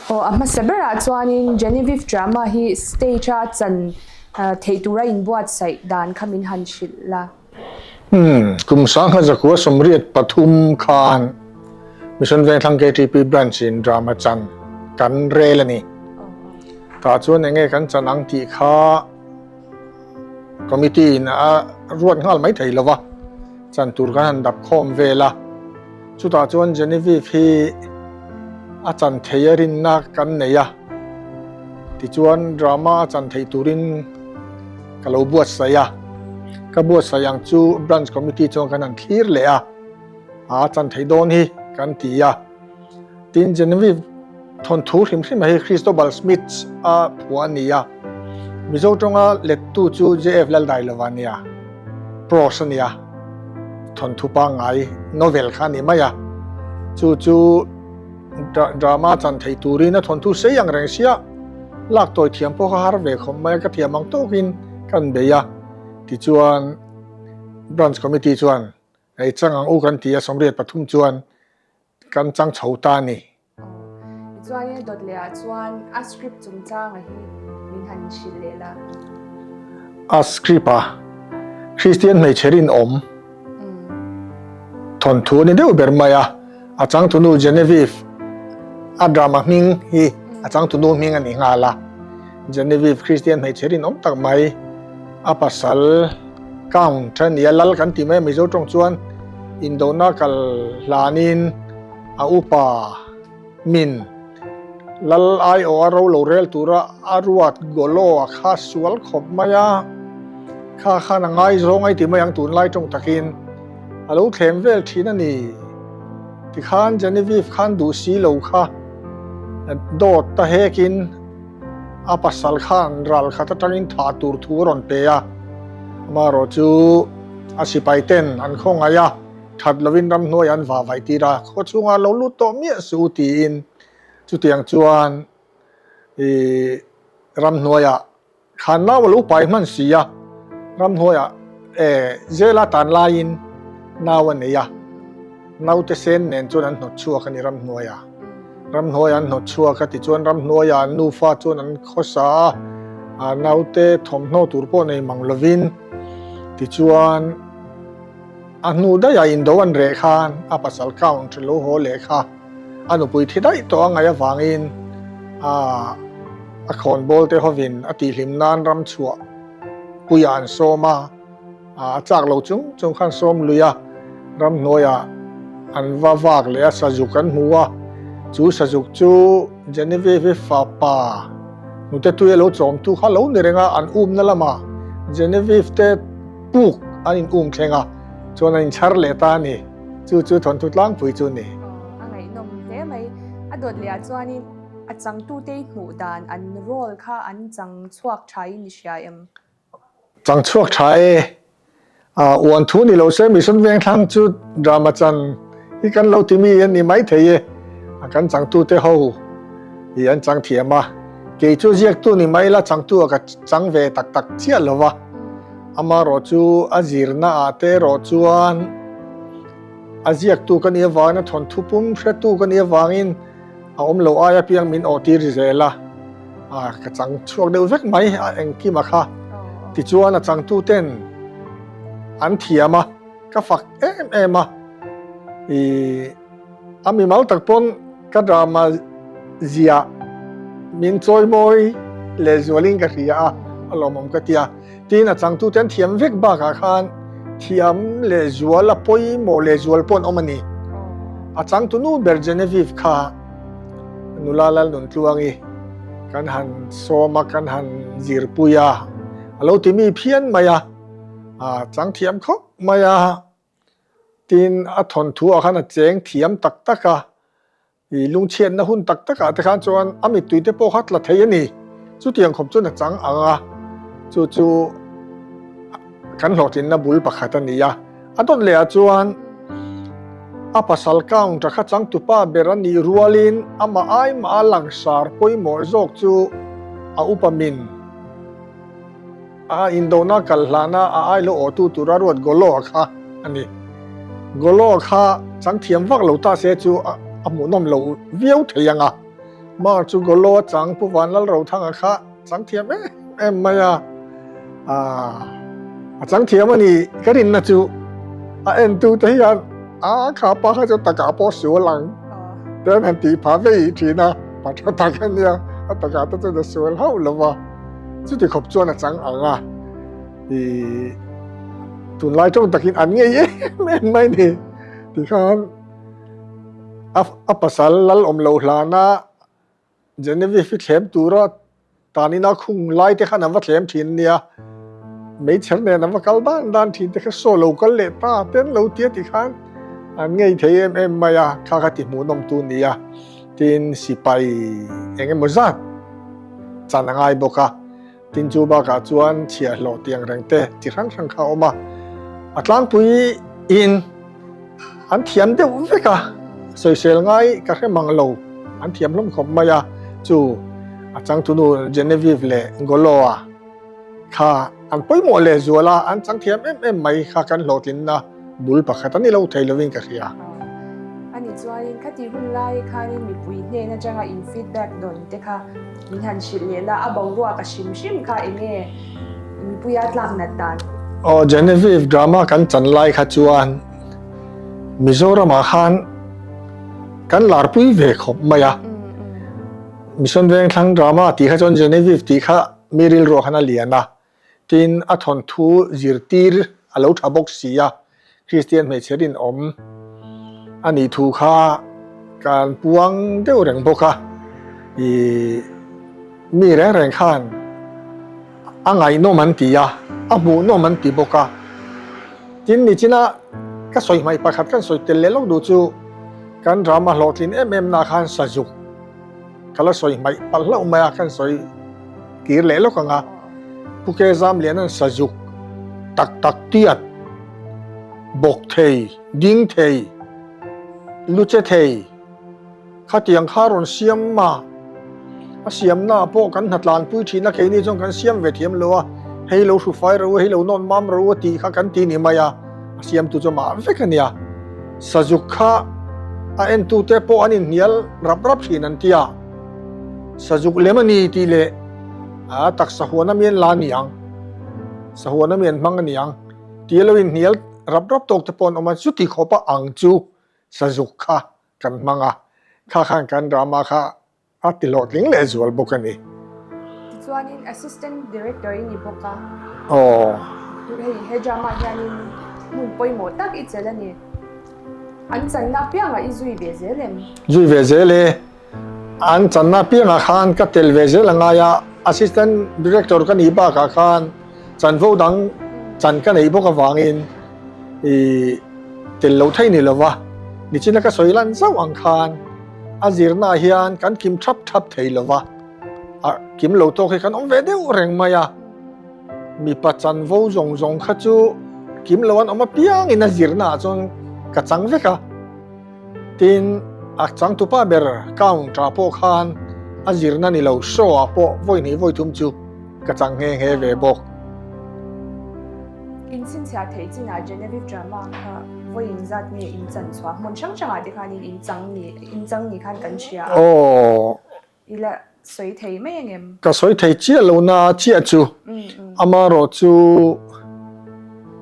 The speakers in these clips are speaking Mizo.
Aw, a hmasa berah chuanin Genevieve drama hi stage-a chan theih tura inbuatsaih dan kha min han hrilh la. Umm, kum sangha zakua 83 khan Mission Vengthlang KTP Branch in drama chan kan rel a ni. Tah chuan enge kan chan ang tih kha Committee in a ruat nghal mai thei lova, chan tur kan han dap khawm vel a. Chutah chuan Genevieve hi a chan thei a rinna kan nei a, tichuan drama a chan theih turin ka lo buatsaih a. Ka buatsaih ang chu Branch Committee chuan kan han thlir leh a, a chan theih dawn hi kan ti a. Tin, Genevieve thawnthu hrim hrim hi Christobal Smith a phuah a ni a, Mizo tawnga lettu chu JF Laldailova a nia, prose a nia, thawnthu pangngai novel kha a ni mai a, chu chu drama chan thei turin a thawnthu sei ang reng sia, lak tawi thiam pawh kha har ve khawp mai a, ka thiam ang tawkin kan bei a, tichuan Branch Committee chuan hei chang ang u kan ti a, 83 chuan Kan chang chho ta a ni. Tichuan dawt leh ah chuan a script chungchanga hi min han hrilh leh la. A script a Kristian hmeichhe rinawm thawnthu a ni deuh ber mai a, a changtunu Genevieve a drama hming hi a changtunu hming a ni nghal a, Genevieve Kristian hmeichhe rinawm tak mai a pasal Count a nia lal kan ti mai a Mizo tawng chuan indona kal hlanin a upa min lal aiawh a ro lo rel tura a ruat golo a kha sual khawp mai a, kha khan a ngaizawng ai ti mai ang tunlai tawng takin a lo thlem vel thin a ni. Tikhan Genevieve khan duh si lo kha dawt ta hekin. A pasal khan ral khat atangin thah tur thu a rawn pe a, amaherawh chu a sipai ten an khawngaih a, that lovin ramhnuai an vah vaih tir a, khaw chhungah lo lut tawh miah suh u tiin chutiang chuan ih ramhnuaiah khan nau a lo pai hman si a, ramhnuaiah eh zela tan laiin nau a nei a. Naute sen nen chuan an hnawt chhuak a ni ramhnuaia. Ramhnuaia an hnawt chhuak a tichuan ramhnuaia an nufa chuan an khawsa a, a naute thawmhnaw tur pawh nei mang lovin tichuan a hnu daihah indo an reh khan a pasal count lo haw leh kha a nupui thi daih tawh a ngaih avangin a a khawnbawl te hovin a tihhlim nan ramchhuah puiah an sawm a. A chak lo chung chung khan sawm lui a, ramhnuaiah an va vak leh a, sazuk an hmu a, chu sazuk chu Genevieve fapa hnute tui a lo chawmtu kha lo ni reng a, an umna lamah Genevieve te puk an in um thleng a, chuan an inchhar leh ta a ni, chu chu thawnthu tlangpui chu a ni. A ngaihnawm hle mai, a dawt leh ah chuanin a changtute i hmuh dan an role kha an chang chhuak thain i hria em? Chang chhuak tha e. A uan thu ni lo se Mission Vengthlang chu drama chan hi kan lo ti mi a ni mai thei e. A kan changtute ho hi an chang thiam a, kei chu ziaktu ni mai la changtu ah ka chang ve tak tak chiah lo va. Amaherawh chu a zirna ah te erawh chuan a ziaktu ka nih avangin a thawnthu pum hretu ka nih avangin A awm lo aia piang min awh tir zel a, a ka chang chhuak deuh vek mai a engkim a kha. Tichuan a changtu ten an thiam a, ka fak em em a, i a mimal tak pawn ka drama ziah min chawimawi leh zualin ka hria a, a lawmawm ka ti a. Tin a changtu te an thiam vek bakah khan thiam leh zual a pawimawh leh zual pawh an awm a ni. A changtu nu ber Genevieve kha nula Lalnuntluangi kan han sawm a, kan han zirpui a, a lo ti mi phian mai a, a chang thiam khawp mai a. Tin a thawnthu ah khan a cheng thiam tak tak a, I lungchhiatna hun tak takah te khan chuan a mittui te pawh kha tla thei a ni. Chutiang khawp chuan a chang ang a, chu chu kan hlawhtlinna bul pakhat a ni a. A dawt leh ah chuan a pasal counter kha changtupa ber a nih rualin amah ai mah a langsar pawimawh zawk chu a upa min. A indona kal hlana a ai lo awhtu tura ruat Golo-a kha a ni. Golo-a kha chang thiam vak lo ta se chu a hmuhnawm lo viau thei ang a. Mar chu Golo a chang Pu Vanlalrothanga kha chang thiam em em mai a, a chang thiam a ni ka rinna chu a entu te hian a kha pa kha chu takah pawh sual ang te an han tih phah vei thin a, pa tha tak a nia, a takah te chuan a sual hauh lo va, chuti khawp chuan a chang ang a, ih tunlai tawng takin an ngei em em mai ni tikhan. A pasal lal awm loh hlana Genevieve hi thlem tura tanina khung lai te khan an va thlem thin a nia. Meichher nen an va kal dan dan thin te kha saw lo kal leh ta te an lo tia tih khan an ngei thei em em mai a, kha kha ti hmuhnawm tu nia. Tin sipai eng emaw zat chan a ngai bawk a. Tin chu bakah chuan chhiahhlawh tiang reng te chi hrang hrang kha a awm a, a tlangpui in an thiam deuh vek a, sawisel ngai ka hre mang lo, an thiam hlawm khawp mai a, chu a changtunu Genevieve leh Goloa kha an pawimawh leh zual a, an chang thiam em em mai kha kan hlawhtlinna bul pakhat a ni lo thei lovin ka hria. A nih chuanin khati hun lai khanin mipui hnen atanga in feedback dawn te kha Min han hrilh leh la, a boruak a hrim hrim kha eng nge mipuia tlak nat dan? Aw, Genevieve drama kan chan lai kha chuan Mizoramah khan kan larpui ve khawp mai a. Mission Vengthlang drama tih kha chuan Genevieve tih kha mi rilruah khan a lian a. Tin, a thawnthu zirtir a lo tha bawk si a, Kristian hmeichhe rinawm a nih thu kha kan puang deuh reng bawk a, ih mi reng reng khan a ngaihnawm an ti a, a hmuhnawm an ti bawk a. Tin, nichina ka sawi hmaih pakhat kan sawi tel leh lawk duh chu kan drama hlawhtlin em em na khan sazuk ka la sawi hmaih palh hlauh mai a, kan sawi kir leh lawk ang a, Pu Ke Zamliana'n sazuk tak tak tiat, bawk thei, ding thei, lu che thei, khatiang kha rawn siam a, a siamna ah pawh kan hnatlanpui thin a, keini chuan kan siam ve thiam lo a, hei lo hrufai ro a, hei lo nawn mam ro a tih kha kan ti ni mai a, a siamtu chu amah vek a nia. Sazuk kha a entute pawh an inhnial rap rap thin an ti a, Sazuk lem a ni tih leh a taksa huan a mi an la a ni ang, sahuan a mi an hmang a ni ang tih a lo inhnial rap rap tawk te pawh an awm a, chuti khawp a ang chu sazuk kha kan hmang a, kha khan kan drama kha a ti hlawhtling leh zual bawk a ni. Tichuanin Assistant Director i ni bawk a. Aw. Hei he drama hianin hmun pawimawh tak i chelh a ni. An channa apiangah i zui ve zel em? Zui ve zel e. An channa apiangah khan ka tel ve zel a ngai a, Assistant Director ka nih bakah khan chanvo dang chan ka neih bawk avangin i tel lo thei ni lova, nichina ka sawi lan zauh ang khan a zirnaah hian kan kim thap thap thei lova, a kim lo tawk hi kan awm ve deuh reng mai a, mipa chanvo zawng zawng kha chu kim lo an awm apiangin a zirnaah chuan ka chang vek a. Tin, a changtupa ber count-ah pawh khan a zirna ni lo show-ah pawh vawi hnih vawi thum chu ka chang nghe nghe ve bawk. Inchhinchhiah theih chinah Genevieve drama kha vawi inzat nge in chan chhuah? Hmun hrang hrangah te khanin in chang ni in chang ni khan kan hria a. Aw. I la sawi thei mai ang em? Ka sawi thei chiah lo na chiah chu amarawh chu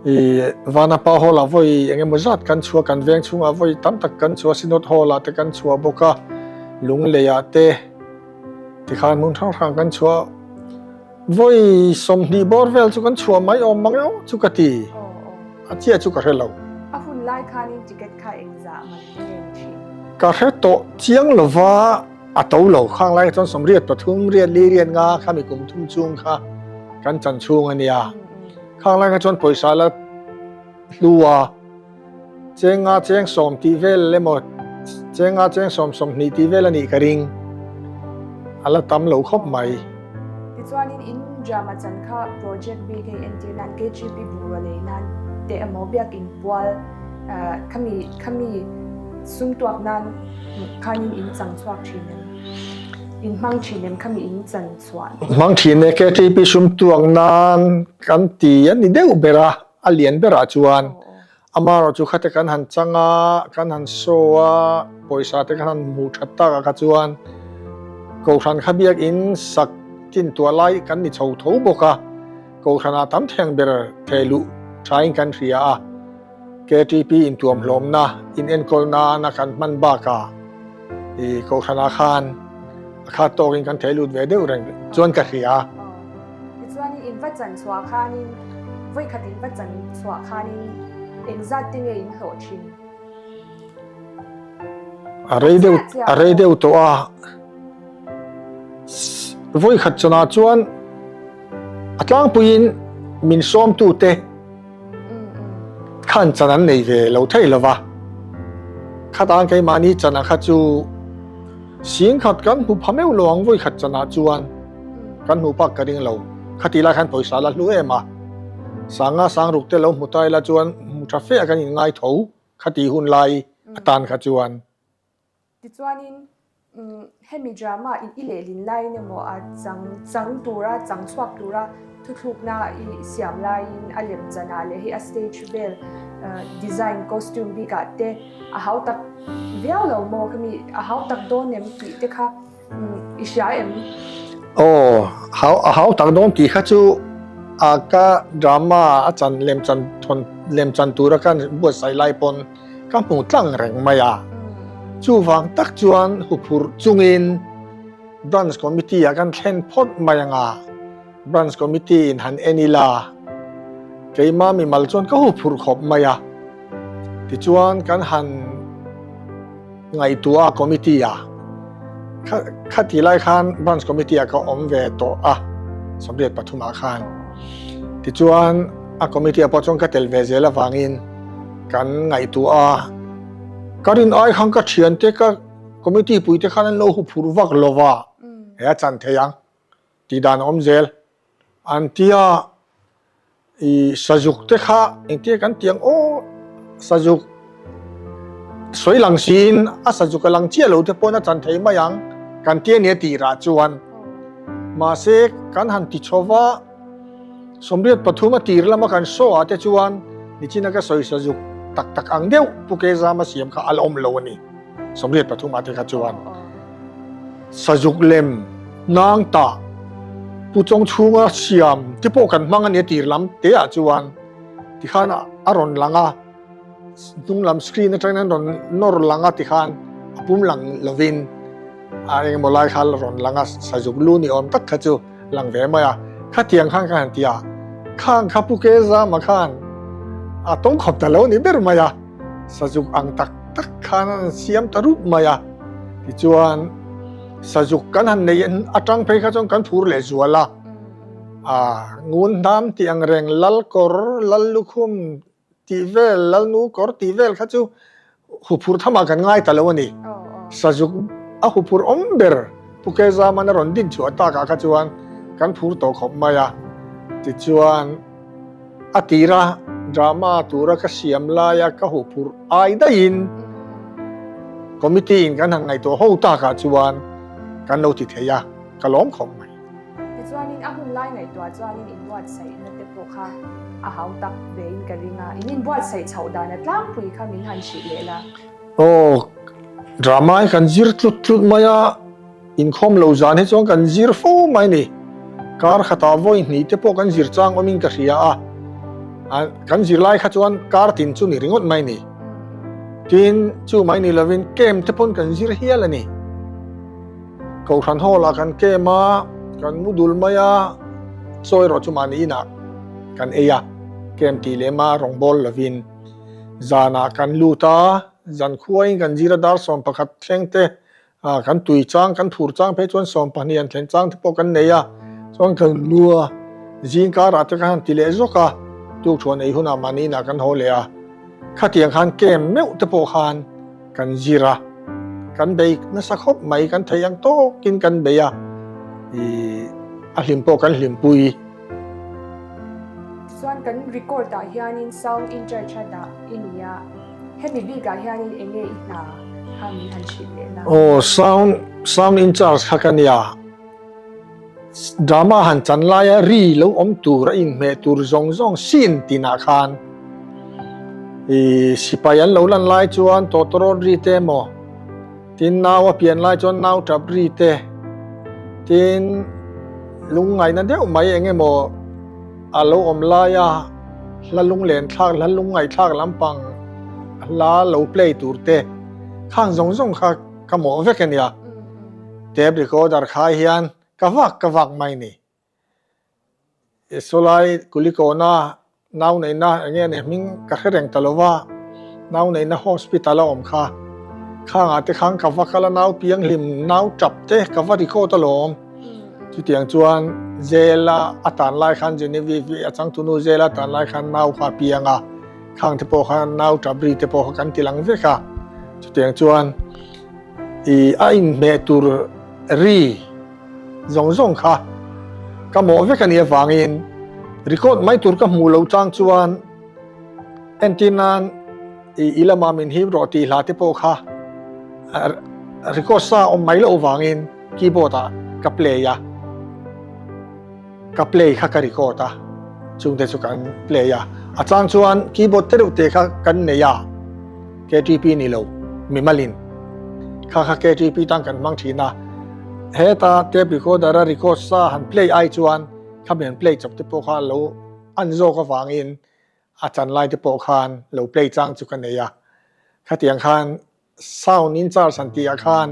i Vanapa Hall ah vawi eng emaw zat kan chhuah kan veng chhungah vawi tam tak kan chhuah Synod Hall ah te kan chhuah bawk a Lunglei ah te tikhan hmun hrang hrang kan chhuah Vawi 20 bawr vel chu kan chhuah mai awm mang emaw chu ka ti. A chiah chu ka hre lo. A hun lai khanin ticket kha engzah man nge ni thin? Ka hre tawh chiang lova a to lo. Khang lai chuan 83 riat li riat nga khami kum thum chung kha kan chan chhung a nia. Khang lai kha chuan pawisa la hlu a. Cheng nga cheng 10 tih vel emaw cheng nga cheng 10 20 tih vel a nih ka ring. A la tam lo khawp mai. Tichuanin in drama chan kha project bik hei entir nan KGP bungraw lei nan te emaw biakin pual khami khami sum tuak nan khanin in chang chhuak thin em? In hmang thin em khami in chan chhuah? Hmang thin e KTP sum tuak nan kan ti a ni deuh ber a. A lian berah chuan amarawh chu khate kan han chang a, kan han show a, pawisa te kan han hmuh that takah kha chuan Kohhran kha biakin sak chin tuah lai kan ni chho tho bawk a, Kohhranah tam theng ber theh luh thain kan hria a, KTP intuamhlawmna, inenkawl nana kan hman bakah i Kohhranah khan a khat tawkin kan theh lut ve deuh reng chuan ka hria. Tichuanin in va chan chhuah khanin, vawikhat in va chan chhuah khanin engzat te nge in hlawh thin? A rei deuh a rei deuh tawh a, vawikhat chanah chuan a tlangpuiin min sawmtute khan chan an nei ve lo thei lo va, khatang keimahni chana kha chu singkhat kan hmu pha meuh lo ang vawikhat chanah chuan. Kan hmuh pak ka ring lo. Khati lai khan pawisa la hlu em a. Sanga sangruk te lo hmu ta ila chuan hmu tha fe a kan inngai tho khati hun lai atan kha chuan. Tichuanin hemi drama in i lehlin laiin emaw a chang chang tura chang chhuak tura thuthlukna i siam laiin a lem chanah leh hei a stage vel design costume bikah te a hau tak viau lo maw khami a hau tak dawn em tih te kha I hria em? Aw, hau a hau tak dawn tih kha chu a ka drama a chan lem chan thawn lem chan tura ka buatsaih lai pawn ka hmu tlang reng mai a. Chuvang tak chuan huphurh chungin Branch Committee ah kan thlen phawt mai anga Branch Committee in han en ila keima mimal chuan ka huphurh khawp mai a. Tichuan kan han Ngaihtuah committee ah kha ti lai khan branch committee ah ka awm ve tawh a, 73 ah khan. Tichuan a committee ah pawh chuan ka tel ve zel avangin kan ngaihtuah a, ka rin ai khan ka thiante ka committee puite khan an lo huphurh vak lo va, he a chan thei ang tih dan a awm zel. An tia i sazuk te kha engtia kan ti ang aw sazuk sawi lang siin a sazuk a lang chiah lo te pawn a chan thei mai ang kan tia nia tirah chuan mahse kan han ti chho va 83 a tir lama kan show ah te chuan nichina ka sawi sazuk tak tak ang deuh Pu Kezama siam kha a la awm lo a ni. 83 ah te kha chuan sazuk lem nang tah pu chawng chhunga siam te pawh kan hmang a nia tir lam te ah chuan tikhan a rawn lang a hnung lam screen atangin an rawn nawr lang a tikhan a pum lang lovin a engemaw lai kha a rawn lang a sazuk lu ni awm tak kha chu lang ve mai a, khatiang khan ka han ti a, khang kha Pu Kezama khan a tawng khawp ta lo ni ber mai a, sazuk ang tak tak khan an siam ta rup mai a, tichuan sazuk kan han neih atang phei kha chuan kan phur leh zual a, a ngun hnam tih ang reng lal kawr lal lukhum Tih vel, Lalnu kawr tih vel kha chu huphurh thamah kan ngai ta lo a ni. Sazuk a huphurh awm ber Pu Kezaman a rawn din chhuah takah kha chuan kan phur tawh khawp mai a. Tichuan, a tira drama tura ka siam laia ka huphurh ai daihin committee in kan han ngaihtuah ho takah chuan kan lo ti thei a, ka lawm khawp mai. Tichuanin a hun lai ngaihtuah chuanin inbuatsaihna te pawh kha a hau tak vein ka ring a, in inbuatsaih chhoh dan a tlangpui kha min han hrih leh la. Aw, drama hi kan zir tlut tlut mai a, inkhawm lo zan hi chuan kan zir fo mai ni. Kar khatah vawi hnih te pawh kan zir chang awmin ka hria a, kan zir lai kha chuan kar tin chu ni ringawt mai ni. Tin, chu mai ni lovin camp te pawn kan zir hial a ni. Kohhran hall ah kan kem a, kan mu dul mai a, chaw erawh chu mahni inah kan ei a, kem tih lem a rawngbâwl lovin zanah kan lut a, zan khuain kan zir a dar 11 thleng te kan tui chang kan phur chang phei chuan 12 an thlen chang te pawh kan nei a, chuan kan lu a, zing karah te khan han ti leh zawk a, tukṭhuan ei hunah mahni inah kan haw leh a, khatiang khan kem meuh te pawh khan. Kan zir a, kan bei nasa khawp mai, kan theih ang tawkin kan bei a, ih a hlim pawh kan hlimpui. Tichuan kan record ah hianin sound in charge a dah i ni a, hemi bikah hianin eng nge i hna kha min han hrilh leh la? Aw sound sound in charge kha ka nia. Drama han chan laia ri lo awm tur a inhmeh tur zawng zawng scene tinah khan ih sipai an lo lan lai chuan tawtawrawt ri te emaw tin nau a pian lai chuan nau tap ri te. Tin, lungngaihna deuh mai eng emaw a lo awm laia hla lunglen thlak, hla lungngaihthlak lampang hla lo play tur te khang zawng zawng kha ka mawh vek a nia. Tape recorder khai hian ka vak ka vak mai ni. Sawlai Kulikawna nau neihna eng nge nih hming ka hre reng ta lo va, nau neihna hospital a awm kha. Khangah te khan ka va kal a, nau pianghlim, nau tap te ka va record alawm. Chutiang chuan jail a a tan lai khan Genevieve a changtunu jail a tan lai khan nau kha a piang a, khang te pawh khan nau tap ri te pawh kha kan ti lang vek a. Chutiang chuan ih a inhmeh tur ri. Zawng zawng kha ka mawh vek a nih avangin record mai tur ka hmuh loh chang chuan entir nan i i lama min hip rawh tih hla te pawh kha record sa awm mai loh avangin keyboard ah ka play a, ka play kha ka record a, chungte chu kan play a, a chang chuan keyboard te reuh te kha kan nei a. KTP ni lo, mimalin kha kha KTP tan kan hmang thin a, heta tape recorder a record sa han play ai chuan khami han play chawp te pawh kha lo an zawk avangin a chan lai te pawh khan lo play chang chu ka nei a, khatiang khan sound in charge han tih ah khan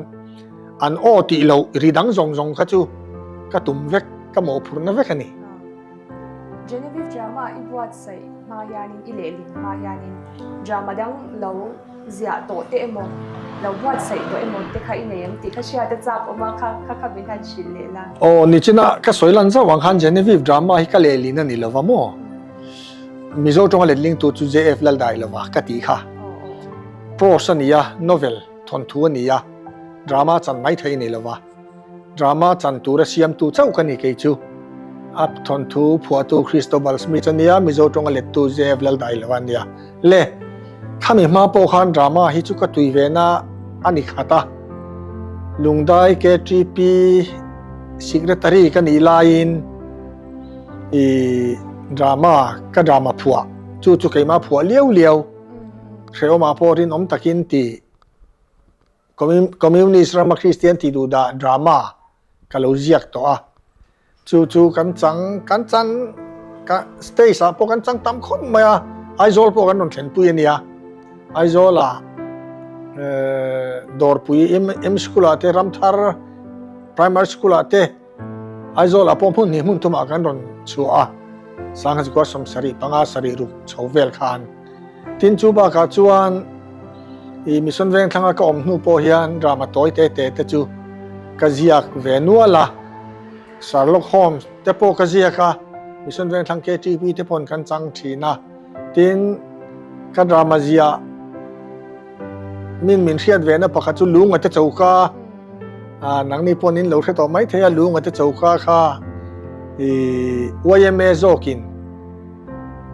an aw tih loh ri dang zawng zawng kha chu ka tum vek, ka mawhphurhna vek a ni. Genevieve drama i buatsaih hma hianin i lehlin hma hianin drama dang lo ziah tawh te emaw, lo buatsaih tawh emaw te kha i nei em tih kha hriat a chak awm a, kha kha kha min han hrilh leh la. Aw, nichina ka sawi lan zauh ang khan Genevieve drama hi ka lehlin a ni lova maw? Mizo tawnga letlingtu chu JF Laldailova ka tih kha. Prose a ni a, novel, thawnthu a ni a, drama chan mai theih a ni lova. Drama chan tura siamtu chauh ka ni kei chu. A thawnthu phuahtu Christobal Smith a nia, Mizo tawnga lettu Zev Laldailova a nia. Le, khami hma pawh khan drama hi chu ka tui ve na a ni khat a. Lungdai KTP Secretary ka nih laiin i drama ka drama phuah chu chu keimah phuah liau liau hrehawmah pawh rinawm takin tih Communist rama Kristian tih duh dah drama ka lo ziak tawh a, chu chu kan chang kan chan ka stage ah pawh kan chang tam khawp mai a, Aizawl pawh kan rawn thlenpui a nia, Aizawl ah Dawrpui M School ah te Ramthar Primary School ah te Aizawl ah pawh hmun hnih hmun thumah kan rawn chhuah a, Sangha chukua 75 sarih ruk chho vel khan. Tin chu bakah chuan i Mission Vengthlanga ka awm hnu pawh hian drama tawi te te te chu ka ziak ve nual a, Sherlock Holmes te pawh ka ziak a, Mission Vengthlang KTP te pawn kan chang thin a, tin ka drama ziah min min hriat ve na pakhat chu Lunga te choka ah nangni pawn in lo hre tawh mai thei a, Lunga te choka kha i YMA zawkin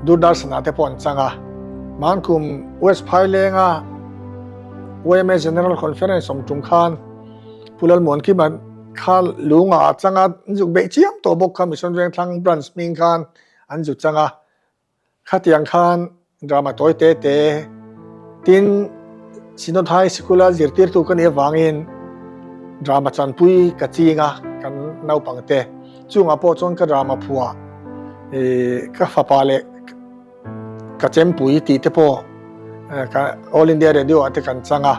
Doordarshan-ah te pawh an chang a, Mankum West Phailenga YMA General Conference awm tum khan Pu Lalmuankima kha lungah a chang a, an zuk beih chiam tawh bawk kha Mission Vengthlang Branch hming khan an zu chang a, khatiang khan drama tawi te te tin Synod High Sikula zirtirtu ka nih avangin drama chanpui ka ching a kan naupang te. Chungah pawh chuan ka drama phuah ih ka fapa leh ka chempui tih te pawh ka All India Radio ah te kan chang a.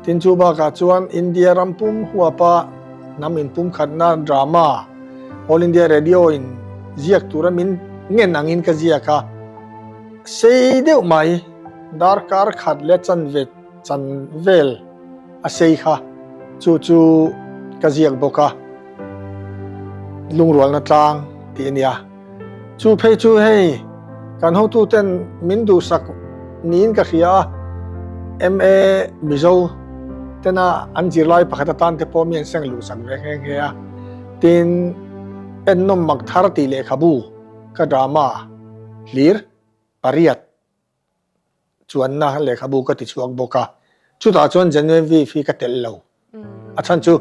Tin chu bakah chuan India ram pum huapa hnam inpumkhatna drama All India Radio in ziak tura min ngen angin ka ziak a. Sei deuh mai darkar khat leh chanve chan vel a sei kha chu chu ka ziak bawk a. Lungrualna tlang tih a nia. Chu phei chu hei kan hotuten min duhsak niin ka hria a, MA Mizo tena an zirlai pakhat atan te pawh mi an seng luhsak ve nghe nghe a. Tin, Ennawm mak thar tih lehkhabu ka drama hlir pariat chuanna lehkhabu ka ti chhuak bawk a, chutah chuan Genevieve hi ka telh lo. A chhan chu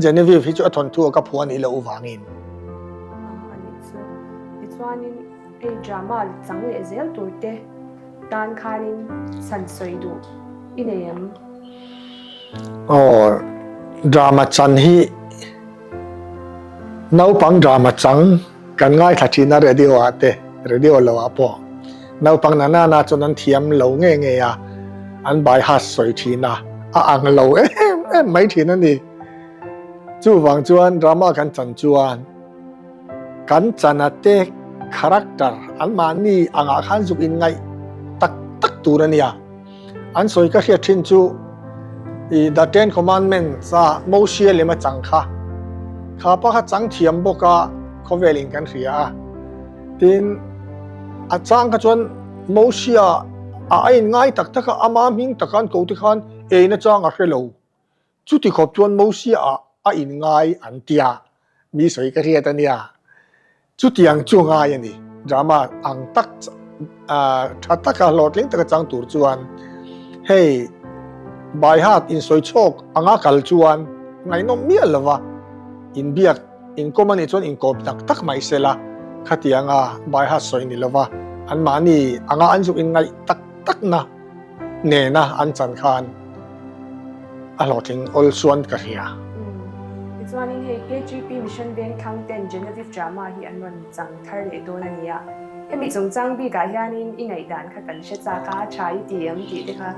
Genevieve hi chu a thawnthu a ka phuah anih loh vangin. A nih chu. Tichuanin hei drama chang leh zel tur te tan khanin chhan sawi duh i nei em? Aw, drama chan hi. Naupang drama chang kan ngaithla thin a radio ah te, radio lo ah pawh naupang na na na chuan an thiam lo nge nge a, an by heart sawi thin a, a ang lo em em mai thin a ni. Chuvang chuan drama kan chan chuan kan chana te character anmahni angah khan zuk inngaih tak tak tur a nia. An sawi ka hriat thin chu i The Ten Commandments a Mosia lem a chang kha. Kha pa kha chang thiam bawk a khawvel in kan hria a. Tin, a chang kha chuan Mosia a a in ngai tak tak a, ama hming taka an ko te khan eina chang a hre lo. Chuti khawp chuan Mosia ah a in ngai an tia mi sawi ka hriat a nia. Chutiang chu ngai a ni. Drama ang tak tha taka hlawhtling taka chang tur chuan hei by heart insawi chhawk anga kal chuan ngaihnawm miah lova inbiak inkawm a nih chuan inkawp tak tak mai sela khatianga by heart sawi ni lova anmahni anga an zuk inngaih tak takna nena an chan khan a hlawhtling awl chuan ka hria. Tichuanin hei KGP Mission Veng thlang ten Genevieve Drama hi an rawn chang thar leh dawn a nia. Hemi chungchang bikah hianin i ngaihdan kha kan hre chak a, tha i ti em tih te kha.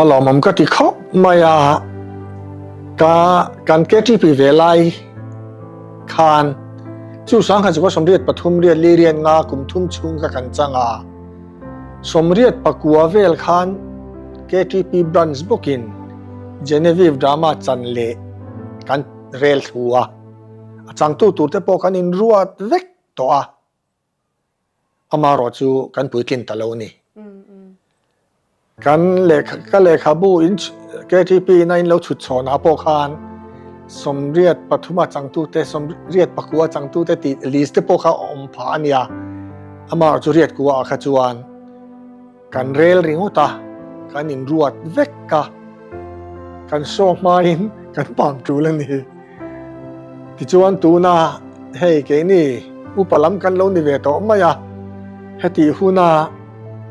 A lawmawm ka ti khawp mai a, ka kan KTP ve lai khan chu sangha chu ka 83 riat li riat nga kum thum chhung kha kan chang a. 89 vel khan KTP Branch bawkin Genevieve Drama chan leh kan rel thu a, a changtu tur te pawh kan inruat vek tawh a, amaherawh chu kan puitlin ta lo a ni. Kan lehkha ka lehkhabu in KTP in a in lo chhut chhawnah pawh khan 83 a changtute 89 a changtute tih list te pawh kha a awm phah a nia. Amaherawh chu riat kuah ah kha chuan kan rel ringawt a, kan inruat vek a, kan show hmain kan pang tul a ni. Tichuan tuna hei keini upa lam kan lo ni ve tawh mai a, hetih huna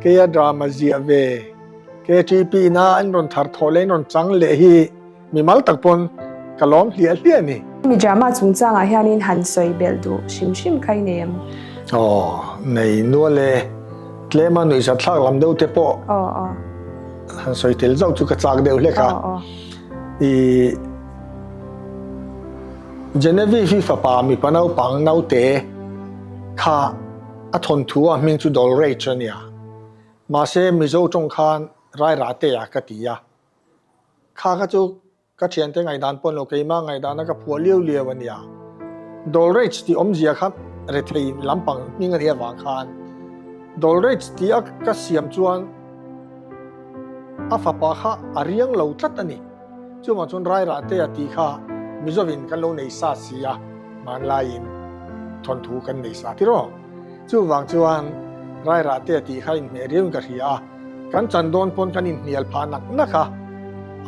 keia drama ziah ve KTP ina an rawn thar thawh leh an rawn chang leh hi Mimal tak pawn ka lawm hliah hliah a ni. Mi drama chungchangah hianin han sawi belh duh hrim hrim kha i nei em? Aw, nei nual e. Tlema nuihzat thlak lam deuh te pawh han sawi tel zauh chu ka chak deuh hlek a. I Genevieve hi fapa mipa naupang naute kha a thawnthu a hming chu Dolrage a nia. Mahse Mizo tawng khan Rairahtea ka ti a. Kha kha chu ka thiante ngaihdan pawn lo keimah ngaihdana ka phuah liau liau a nia. Dolrage tih awmzia kha rethei lampang hming a nih avang khan Dolrage tih a ka siam chuan a fapa kha a riang lo tlat a ni. Chuvang chuan Rairahtea tih kha Mizovin kan lo nei sa si a, hmanlaiin thawnthu kan nei sa tiraw. Chuvang chuan Rairahtea tih kha inhmeh riauin ka hria a. Kan chan dawn pawn kan inhnial phah nak nak a,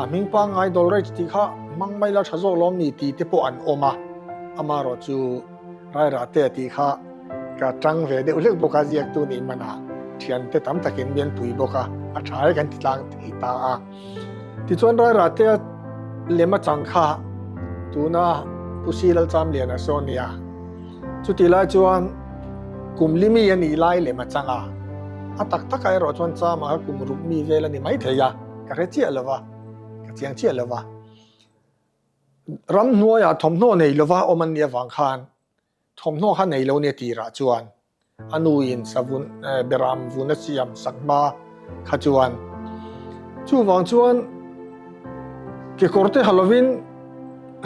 a hming pangngai Dolrage tih kha hmang mai la tha zawk lawm ni tih te pawh an awm a, amaherawh chu Rairahtea tih kha ka tang ve deuh hlek bawk a, ziaktu nih manah thiante tam takin mian pui bawk a, a tha e kan ti tlang thei ta a. Tichuan Rairahtea lem a chang kha tuna Pu Si Lalchamliana saw nia. Chutih lai chuan kum li mi a nih lai lem a chang a, a tak takah erawh chuan Chama kha kum ruk mi vel a ni mai thei a, ka hre chiah lo va, ka chiang chiah lo va. Ramhnuaiah thawmhnaw nei lova awm an nih avang khan thawmhnaw kha nei lo nia tirah chuan A nu in savun beram vun a siam sak hma kha chuan chuvang chuan kekawr te ha lovin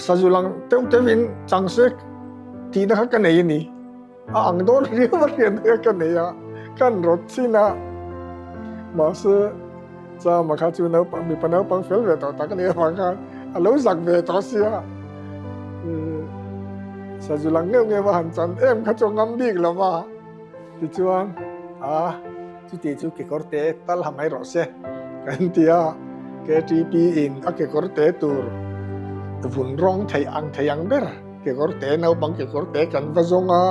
sazu lang teuh teuhin chang se tihna kha ka nei a ni. A ang dawn riau a hriatna kha ka nei a, kan rawt chin a. Mahse Chama kha chu naupang mipa naupang fel ve tawh tak a nih avang khan a lo zak ve tawh sia. Sazu lang ngeuh ngeuh a han chan em kha chu a ngam bik lo va. Tichuan a chuti chu kekawr te tal ha mai rawh se kan ti a, KTP in a kekawr te tur vun rawng theih ang thei ang ber kekawr te naupang kekawr te kan va zawng a,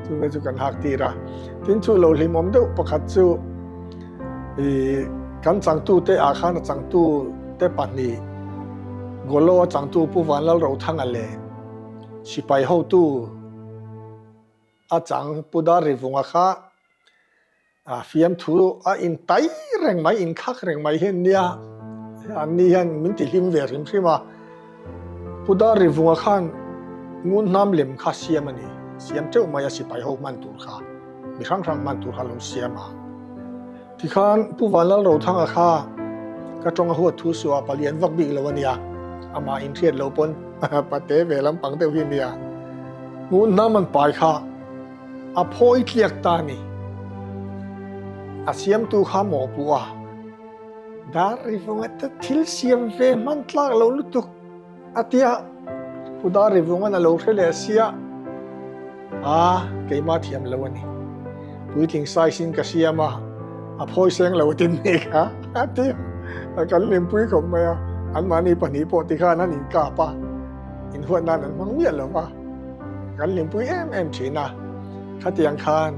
chuvei chu kan hak tir a. Tin chu lo hlimawm deuh pakhat chu I kan changtute ah khan a changtute pahnih Golo a changtu Pu Vanlalrothanga leh sipai hotu. A chang Pu Darrivunga kha a fiamthu a intai reng mai, inkhak reng mai hi an nia. An ni hian min ti hlim ve hrim hrim a. Pu Darrivunga khan ngun hnam lem kha siam a ni. Siam teuh mai a sipai ho hman tur kha, mi hrang hrang hman tur kha lo siam a. Tikhan Pu Vanlalrothanga kha ka tawng a huat thu suah palian vak bik lo a nia, amah inhriat lo pawn pate ve lampang deuh hi a nia. Ngun hnam an pai kha a phawi tliak ta a ni. A siamtu kha mawhpuh a, dar ri vunga te thil siam ve hman tlak lo lutuk. A tia, Pu Darivungan a lo hre leh sia, A, keimah thiam lo a ni. Puitling size in ka siam a, a phawi seng lo tin ni kha, a ti a. Kan hlimpui khawp mai a, anmahni pahnih pawh tikhan an inkap a, inhuat nan an hmang miah lo va, kan hlimpui em em thin a. Khatiang khan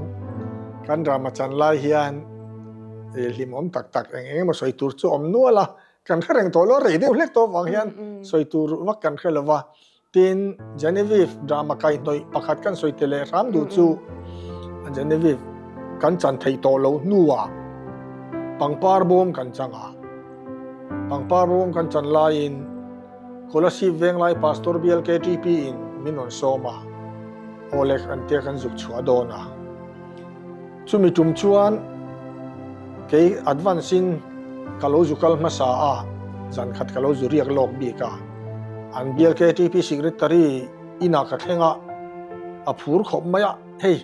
kan drama chan lai hian hlimawm tak tak eng eng emaw sawi tur chu awm nual a, Kan hre reng tawh lo, rei deuh hlek tawh avang hian sawi tur vak kan hre lo va. Tin, Genevieve drama kaihhnawih pakhat kan sawi te leh hram duh chu Genevieve kan chan theih tawh loh hnuah pangpar bawm kan chang a. Pangpar bawm kan chan laiin Kolasib Venglai Pastor Bial KTP in min rawn sawm a, Awlek an tia kan zuk chhuah dawn a. Chumi tum chuan kei advance in ka lo zu kal hmasa a, zan khat ka lo zu riak lawk bik a. An bial KTP secretary inah ka thleng a, a phur khawp mai a, hei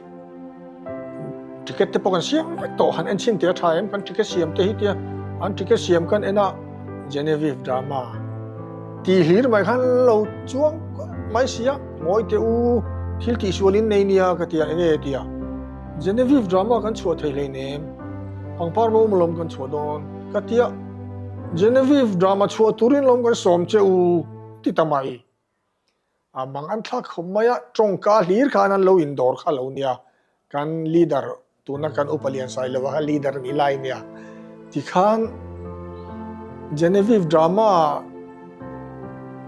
ticket te pawh kan siam vek tawh, han en chhin teh a tha em, kan ticket siam te hi tia an ticket siam kan en a, Genevieve drama tih hlir mai khan lo chuang mai si a, ngawi teh u, thil tihsual in nei nia ka ti a, enge tia. Genevieve drama kan chhuah thei hleinem, pangpar bo lawm kan chhuah dawn ka tia, Genevieve drama chhuah turin lawm kan sawm che u ti ta mai. A mang an thlak khawp mai a, tawngka hlir khan an lo indawr kha lo nia, kan leader tuna kan upa lian Sailova kha leader ni lai nia tikhan Genevieve drama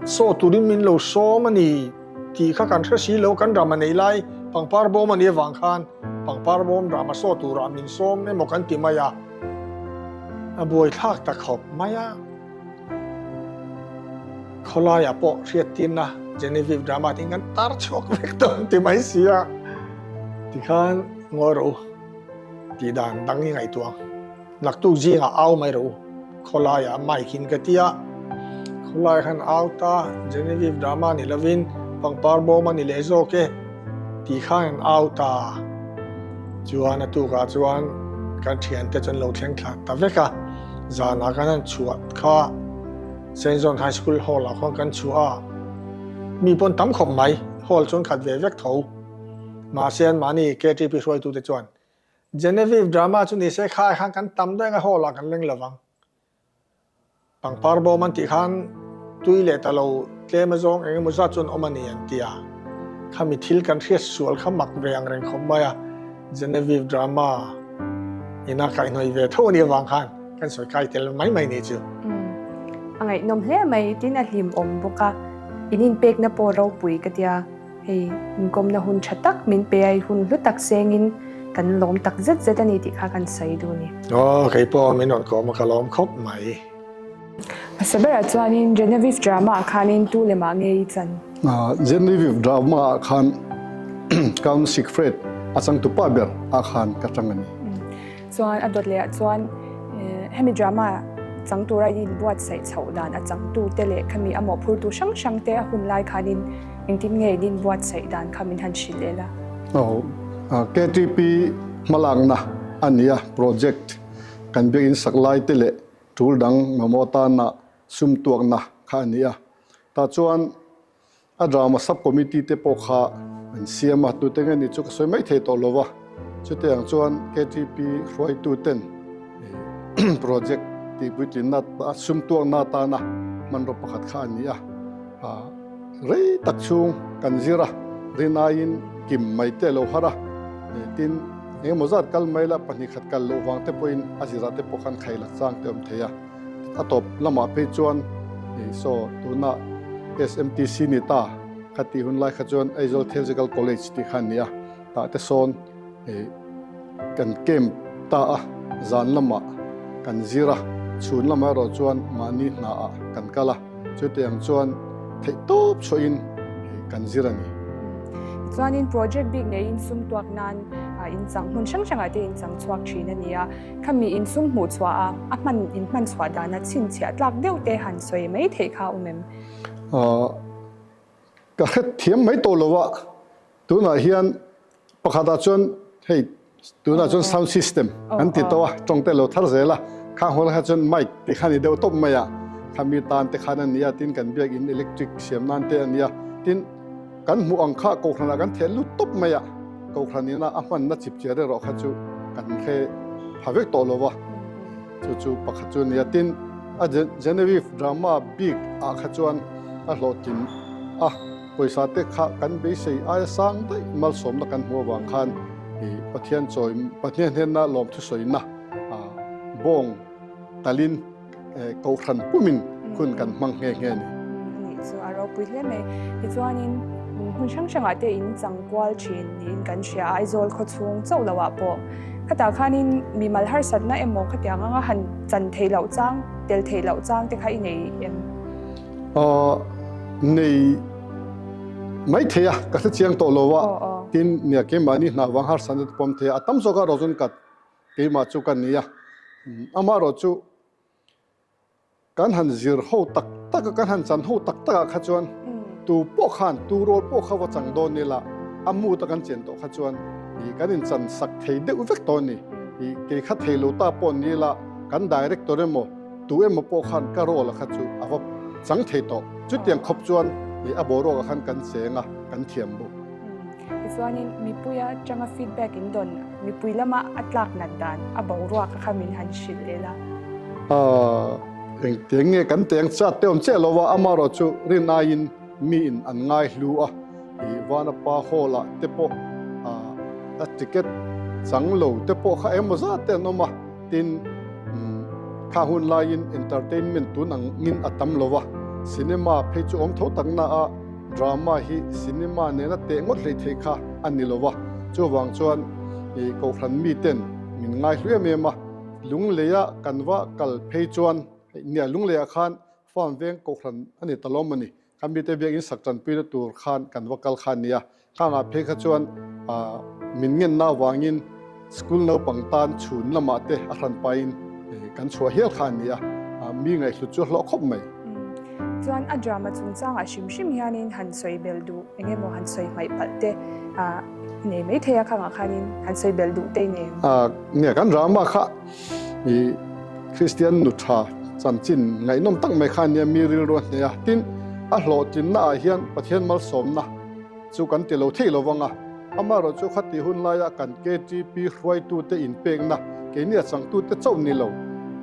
saw turin min lo sawm a ni tih kha kan hre si lo, kan drama nei lai pangpar bawm a nih avang khan pangpar bawm drama saw turah min sawm emaw kan ti mai a, a buaithlak ta khawp mai a. Khawlaiah pawh hriattirna Genevieve drama tiin kan tar chhuak vek dawn ti mai si a, tikhan ngawi rawh u tih dan dang i ngaihtuah ang. Naktuk zingah au mai rawh u, khawlaiah mic in ka ti a, khawlai khan au ta Genevieve drama ni lovin pangpar bawm a ni leh zawk e tih khan an au ta. Chuan a tukah chuan kan thiante chu an lo thleng thla ta vek a, zanah kan han chhuah kha Saint John High School hall ah khuan kan chhuah a, mi pawn tam khawp mai, hall chu an khat ve vek tho. Mahse anmahni KTP hruaitute chuan Genevieve drama chu nise khai khan kan tam daih ang a hall ah kan leng lovang. Pangpar bawm an tih khan tui leh ta lo tlem azawng eng emaw zat chuan awm a ni an ti a, khami thil kan hriat sual kha mak ve ang reng khawp mai a, Genevieve drama ina kaihhnawih ve tho a nih avang khan kan sawi kai tel mai mai ni chu. A ngaihnawm hle mai tin a hlimawm bawk a, in inpekna pawh ropui ka tia. Hei inkawmna hun tha tak min pe a, i hun hlu tak sengin kan lawm tak zet zet a ni tih kha kan sawi duh a ni. Aw, kei pawh min rawn kawm a, ka lawm khawp mai. Hmasa berah chuanin Genevieve drama ah khanin tu lemah nge i chan? Genevieve drama ah khan Count Siegfried a changtupa ber ah khan ka chang a ni. Chuan a dawt lehah chuan hemi drama chang tura in inbuatsaih chhoh dan a changtute leh khami a mawhphurtu hrang hrangte a hun lai khanin Engtin nge in inbuatsaih dan kha min han hrilh leh la? Aw, KTP hmalakna a ni a, project kan biakin sak lai te leh tul dang mamawh tana sum tuakna kha a ni a. Tah chuan a drama sub committee te pawh kha an siam a, tute nge ni chu ka sawi mai thei tawh lo va. Chutiang ang chuan KTP hruaitu ten project tihpuitlinna sum tuakna atana hmanraw pakhat kha a ni a. Rei tak chhung kan zir a, rinaiin kim mai te a lo har a, tin engemaw zat kal mai la pahnih khat kal loh vang te pawhin a zirah te pawh khan khailak chang te awm thei a, a tawp lamah phei chuan saw tuna SMTC ni ta kha tih hun lai kha chuan Aizawl Theological College tih kha a ni a. Tah te sawn kan camp ta a, zan lamah kan zir a, chhun lamah erawh chuan mahni hnaah kan kal a, chutiang chuan theihtawp chhuahin kan zir a ni. Tichuanin project bik neiin sum tuak nan inchang hmun hrang hrangah te inchang chhuak thin a ni a, khami insum hmuh chhuah a, a hman inhman chhuah dana chhinchhiah tlak deuh te han sawi mai theih kha a awm em? Ka hrethiam mai tawh lo a, tunah hian pakhatah chuan hei tunah chuan sound system an ti tawh a, tawng te lo thar zel a, khang hunah kha chuan mic te kha a ni deuh tawp mai a, khami tan te khan a ni a, tin kan biakin electric siam nan te a ni a, tin kan hmuh ang kha kohhranah kan theh lut tawp mai a, kohhran ina a hmanna chip chiar erawh kha chu kan hre pha vek tawh lo va. Chu chu pakhat chu a ni a, tin a Genevieve drama bik ah kha chuan a hlawhtlin a, pawisa te kha kan beisei aia sang daih malsawmna kan hmuh avang khan ih Pathian chawi Pathian hnena lawmthusawina bawng talin Kohhran pumin hun kan hmang nghe nghe a ni. A nih chu a ropui hle mai. Tichuanin hmun hrang hrangah te in chang kual thin niin kan hria a, Aizawl khaw chhung chauh loah pawh. Khatah khanin mimal harsatna emaw khatiang anga han chan theih loh chang, tel theih loh chang te kha i nei em? Aw, nei mai thei a, ka hre chiang tawh lo a. Tin, nia keimahni hna vang harsatna te pawm thei a, a tam zawk erawh chuan ka keimah chu ka ni a. Amaherawhchu Kan han zir ho tak tak a, kan han chan ho tak tak ah kha chuan tu pawh khan, tu rawl pawh kha va chang dawn ila, a mood a kan chen tawh kha chuan ih kan in chan sak thei deuh vek tawh a ni. Ih kei kha thei lo ta pawh ni ila, kan director emaw, tu emaw pawh khan ka role a kha chu a va chang thei tawh. Chutiang khawp chuan ih a boruak ah khan kan cheng a, kan thiam bawk. Tichuanin mipui atanga feedback in dawn mipui lama a tlak nat dan a boruak a kha min han hrilh leh la. Engtiang nge kan teng chat te awm chiah lo a, amaherawh chu rin aiin mi in an ngai hlu a, ih Vanapa Hall ah te pawh a ticket chang lo te pawh kha engemaw zat te an awm a, tin kha hun laiin entertainment tun angin a tam lo a, cinema phei chu awm tho tak na a, Drama hi cinema nena teh ngawt hlei theih kha a ni lo va, chuvang chuan ih Kohhran miten min ngai hlu em em a, Lungleia kan va kal phei chuan hei nia Lungleiah khan farm veng Kohhran a ni ta lawm a ni, kha mite biakin sak tanpuina tur khan kan va kal kha a nia, khangah phei kha chuan ah min ngenna avangin School naupang tan chhun lamah te a hran pahin kan chhuah hial kha a ni a, mi ngaihhlut chu a hlawh khawp mai. Chuan a drama chungchangah hrim hrim hianin han sawi belh duh eng emaw han sawi hmaih palh te i nei mai thei a, khangah khanin han sawi belh duh te i nei em? Nia, kan drama kha i Kristian nu tha chanchin ngaihnawm tak mai kha a nia, mi rilru a hneh a, tin a hlawhtlinna ah hian Pathian malsawmna chu kan ti lo thei lo vang a. Amaherawh chu khati hun laia kan KTP hruaitute inpekna, keini a changtute chauh ni lo,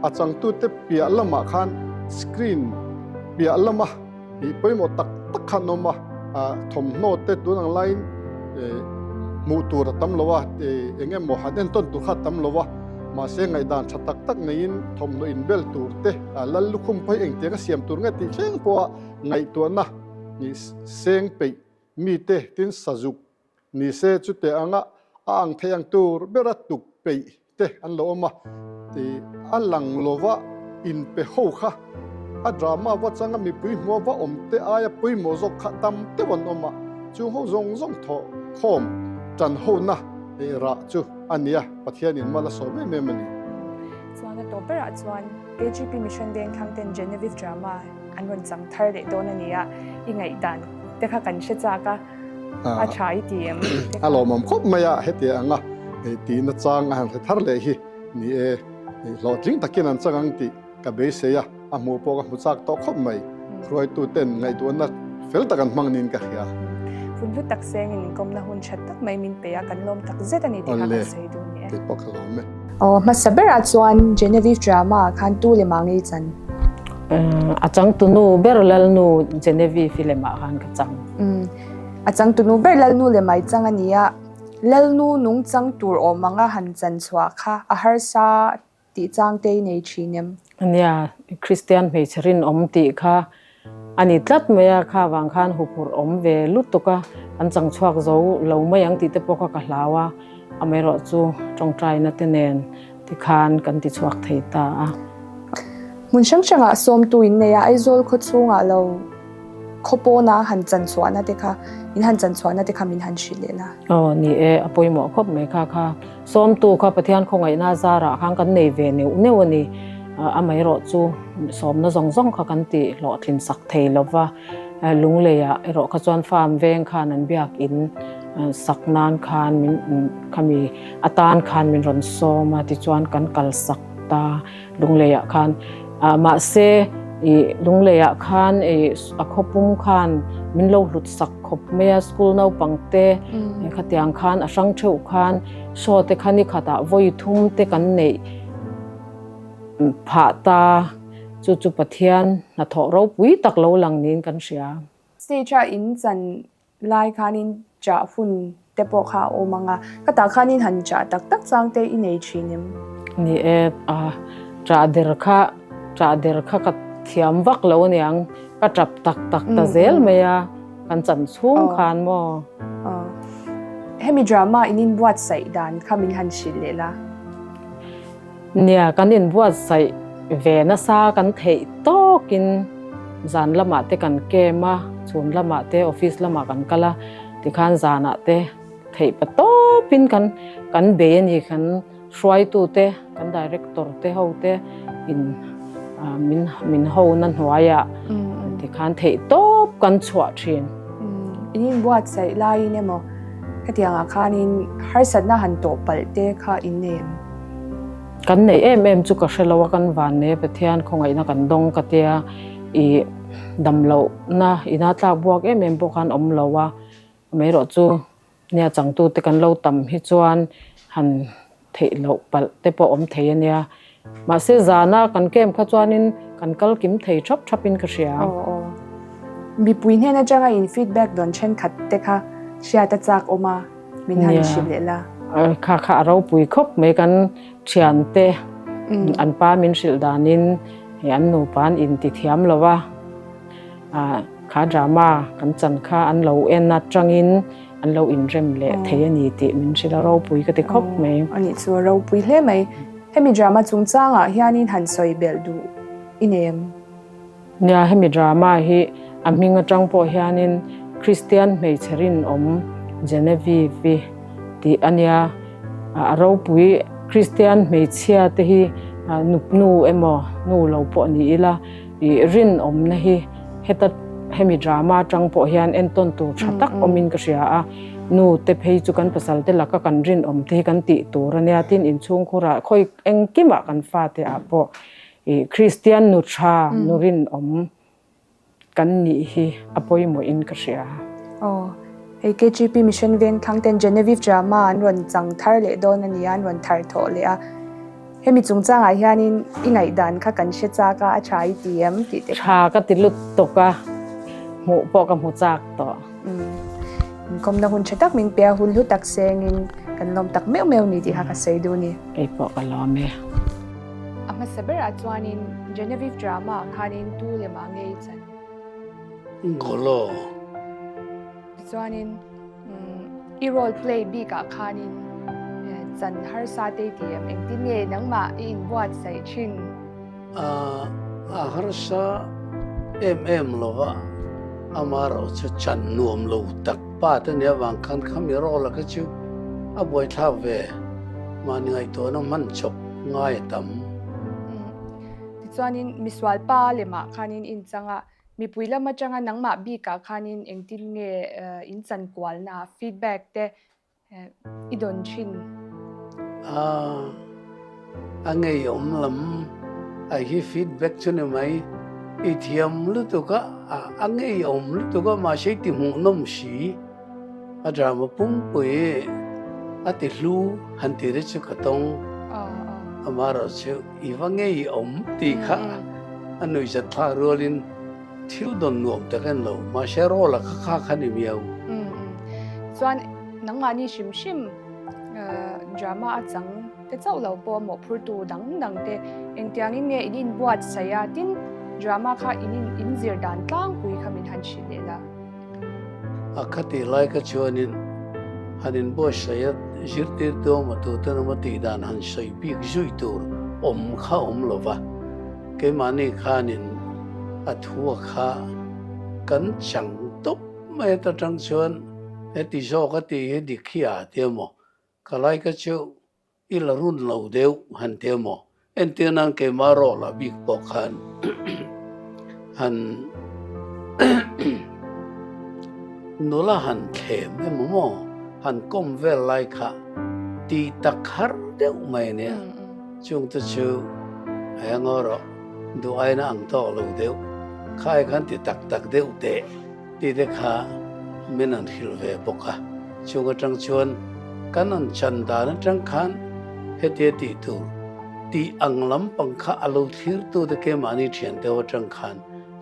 a changtute piah lamah khan screen piah lama ih pawimawh tak tak kha an awm a, thawmhnaw te tun ang laiin hmuh tur a tam lo a, eng emaw han entawn tur kha a tam lo a, mahse ngaihdan tha tak tak neiin thawmhnaw inbel tur te, lal lukhum pawh hi engtiang a siam tur nge tih thleng pawha ngaihtuahna ih seng peih Mite tin sazuk ni se chute anga a ang thei ang tur bera tuk peih te an lo awm a, ti a lang lova inpe ho kha a drama va changa mipui hmua va awm te aia pawimawh zawk kha tam deuh an awm a, chung ho zawng zawng thawh khawm tan hona rah chu a nia, Pathianin mal a sawm em em a ni. Chuan a tawp berah chuan KGP Mission Vengthlang ten Genevieve drama An rawn chang thar leh dawn a nia, i ngaihdan te kha kan hre chak a, a tha i ti em? A lawmawm khawp mai a, heti anga tihna chang a han hre thar leh hi ni e, hlawhtling takin an chang ang tih ka beisei a, a hmuh pawh ka hmu chak tawh khawp mai, hruaituten ngaihtuahna fel tak an hmang niin ka hria. Hun hlu tak sengin inkawmna hun tha tak mai min pe a, kan lawm tak zet a ni tih kha kan sawi duh ni e. Kei pawh ka lawm e. Aw, hmasa berah chuan Genevieve drama ah khan tu lem ah ngei chan? A changtunu ber Lalnu Genevieve i lemah khan ka chang. A changtunu ber Lalnu lem ai chang a ni a, Lalnu nungchang tur awm anga han chan chhuah kha a harsa tih chang te i nei thin em? Nia, Kristian hmeichhe rinawm tih kha a ni tlat mai a, kha vang khan huphurh awm ve lutuk a, kan chang chhuak zo lo mai ang tih te pawh kha ka hlau a, amaherawh chu tawngtaina te nen tikhan kan ti chhuak thei ta a. Hmun hrang hrangah sawmtu in nei a, Aizawl khaw chhungah lo khaw pawna han chan chhuahna te kha, in han chan chhuahna te kha min han hrilh leh la. Aw ni e, a pawimawh khawp mai kha kha. Sawmtu kha Pathian khawngaihna zarah khan kan nei ve neuh neuh a ni. Amaherawh chu sawmna zawng zawng kha kan tih hlawhtlin sak thei lo va, Lungleiah erawh kha chuan farm veng khan an biakin sak nan khan min khami atan khan min rawn sawm a, tichuan kan kal sak ta Lungleiah khan. Mahse ih Lungleiah khan ih a khawpum khan min lo hlut sak khawp mai a, school naupang te khatiang khan a hrang theuh khan show te kha ni khatah vawi thum te kan neih phah ta, chu chu Pathian hnathawh ropui tak lo lang niin kan hria. Stage a in chan Lai khanin chah hun te pawh kha a awm ang a, ka tah khanin han chah tak tak chang te i nei thin em? Ni e, a chah der kha, chah der kha ka thiam vak lo aniang, ka tap tak tak ta zel mai a, kan chan chhung khan maw? Aw, hemi drama in inbuatsaih dan kha min han hrilh leh la. Nia, kan inbuatsaih ve nasa kan theih tawkin zan lamah te kan camp a, chhun lamah te office lamah kan kal a, tikhan zanah te theih pa tawpin kan kan bei a ni, kan hruaitute, kan director te ho te in min min hona hnuaiah tikhan theih tawp kan chhuah thin. In inbuatsaih laiin emaw hetiangah khanin harsatna han tawh palh te kha in nei em? Kan neih em em chu ka hre lo a, kan van nei a, Pathian khawngaihna kan dawng ka tia, i dam lohna ina tlak buak em em pawh khan awm lo a, amaherawh chu nia changtute kan lo tam hi chuan han theih loh palh te pawh awm thei a nia. Mahse zana kan camp kha chuanin kan kal kim thei thap thapin ka hria. Aw aw. Mipui hnen atanga in feedback dawn thenkhat te kha hriat a chak awm a. Min han hrilh leh la. Kha kha a ropui khawp mai kan thiante an pa min hrilh danin hei an nupa an inti thiam lo a, kha drama kan chan kha an lo en atangin an lo inrem leh thei a ni tih min hrilh a ropui ka ti khawp mai. A nih chu a ropui hle mai. Hemi drama chungchangah hianin han sawi belh duh i nei em? Nia, hemi drama hi a hming atang pawh hianin Kristian hmeichhe rinawm Genevieve tih a nia. A ropui Kristian hmeichhia te hi nu emaw nu lo pawh ni ila ih rinawmna hi heta hemi drama atang pawh hian entawn tur tha tak awmin ka hria a. Nu te phei chu kan pasal te laka kan rinawm te hi kan tih tur a nia. Tin, inchhungkhurah khawi engkimah kan fate ah pawh I Kristian nu tha, nu rinawm kan nih hi a pawimawhin ka hria. Aw, hei KGP Mission Vengthlang ten Genevieve drama an rawn chang thar leh dawn a nia, an rawn thar thawh leh a. Hemi chungchangah hianin i ngaihdan kha kan hre chak a, a tha i ti em tih te kha. Tha ka ti lut tawk a, hmuh pawh ka hmu chak tawh. Inkawmna hun tha tak min pe a, hun hlu tak sengin kan lawm tak meuh meuh ni tih kha ka sawi duh a ni. Kei pawh ka lawm e. A hmasa berah chuanin Genevieve drama ah khanin tu lemah nge i chan? Golo. Tichuanin i role play bikah khanin chan harsa te i ti em? Engtin nge nangmah i inbuatsaih thin? A harsa em em lova, amaherawhchu chan nuam lo tak pa te nia vang khan khami role kha chu a buaithlak ve mahni ngaihtuahna hman chawp ngai a tam. Tichuanin misual pa lemah khanin inchang a, mipui lam atanga nangmah bikah khanin engtin nge inchankualna feedback te i dawn thin? A, a ngeiawm lam a hi feedback chu ni mai. I thiam lutuk a, a ngeiawm lutuk a, mahse i ti hmuhnawm si. A drama pumpui a ti hlu han ti ri chu ka tawng. Amaherawhchu i va ngeiawm tih kha a nuihzat thlak rualin Thil dawn nuam tak en lo, mahse role a kha kha kha ni miau. Chuan nangmahni hrim hrim drama a chang te chauh lo pawh mawhphurtu dang dang te engtiangin nge in inbuatsaih a, tin Drama kha in in in zir dan tlangpui kha min han hrilh leh la. A khatih lai kha chuanin han inbuatsaih a, zirtirtu awm a tuten awm a tih dan han sawi bik zui tur awm kha awm lo va, keimahni khanin a thu a kha kan chang tawp mai a ta tang chuan heti zawk a tih hi dik hi a ti emaw ka lai kha chu I la run lo deuh han ti emaw? Entir nan keimah rawh lah bik pawh khan han nula han thlem emaw maw han kawm vel lai kha tih tak har deuh mai a nia. Chung te chu a engaw rawh duh aina ang tawk lo deuh kha ai khan ti tak tak deuh teh. Tih te kha min an hrilh ve bawk a, chung atang chuan kan an chan dan atang khan hetia tih tur tih ang lampang kha a lo thlir tu te keimahni thian deuh atang khan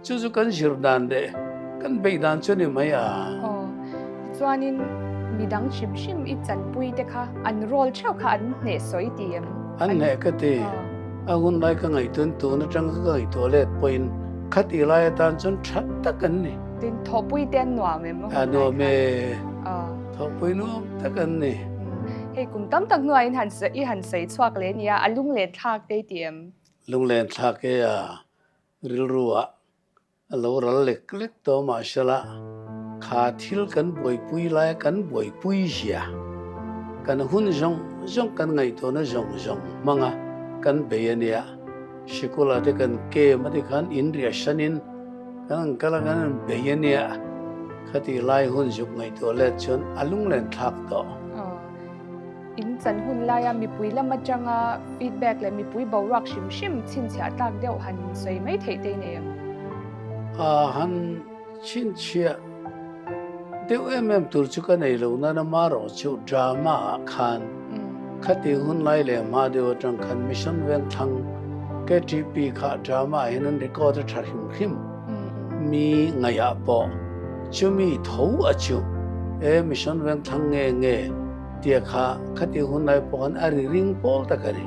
chu chu kan zir dan leh kan beih dan chu a ni mai a. Aw, tichuanin midang hrim hrim i chanpui te kha an role theuh kha an hneh sawi ti em? An hneh ka ti. A hun lai ka ngaihtuah in tun atang ka ngaihtuah let pawhin Khatih lai atan chuan that tak an ni. Tin, thawhpui te an nuam em? A nuam e. Thawhpui nuam tak an ni. Hei kum tam tak hnuah in han i han sawi chhuak leh nia, a lunglen thlak te i ti em? Lunglen thlak e a, rilru ah a lo ral lek lek tawh mahsela kha thil kan buaipui laia kan buaipui zia, kan hun zawng zawng kan ngaihtuahna zawng zawng hmanga kan bei a nia. Sikula te kan kem a ti khan in riah sanin kan han kal a kan han bei a nia, khati lai hun zuk ngaihtuah let chuan a lunglen thlak tawh. Aw, in chan hun laia mipui lam atanga feedback leh mipui boruak hrim hrim chhinchhiah tlak deuh han sawi mai theih te i nei em? A han chhinchhiah deuh em em tur chu ka nei lo nan amarawh chu drama ah khan khati hun lai leh hma deuh atang khan Mission Vengthlang KTP kha drama ah hian an record a tha hrim hrim mi ngaihah pawh chumi tho a chu e Mission Vengthlang nge nge tia kha khati hun lai pawh khan a ri ring pawl tak a ni.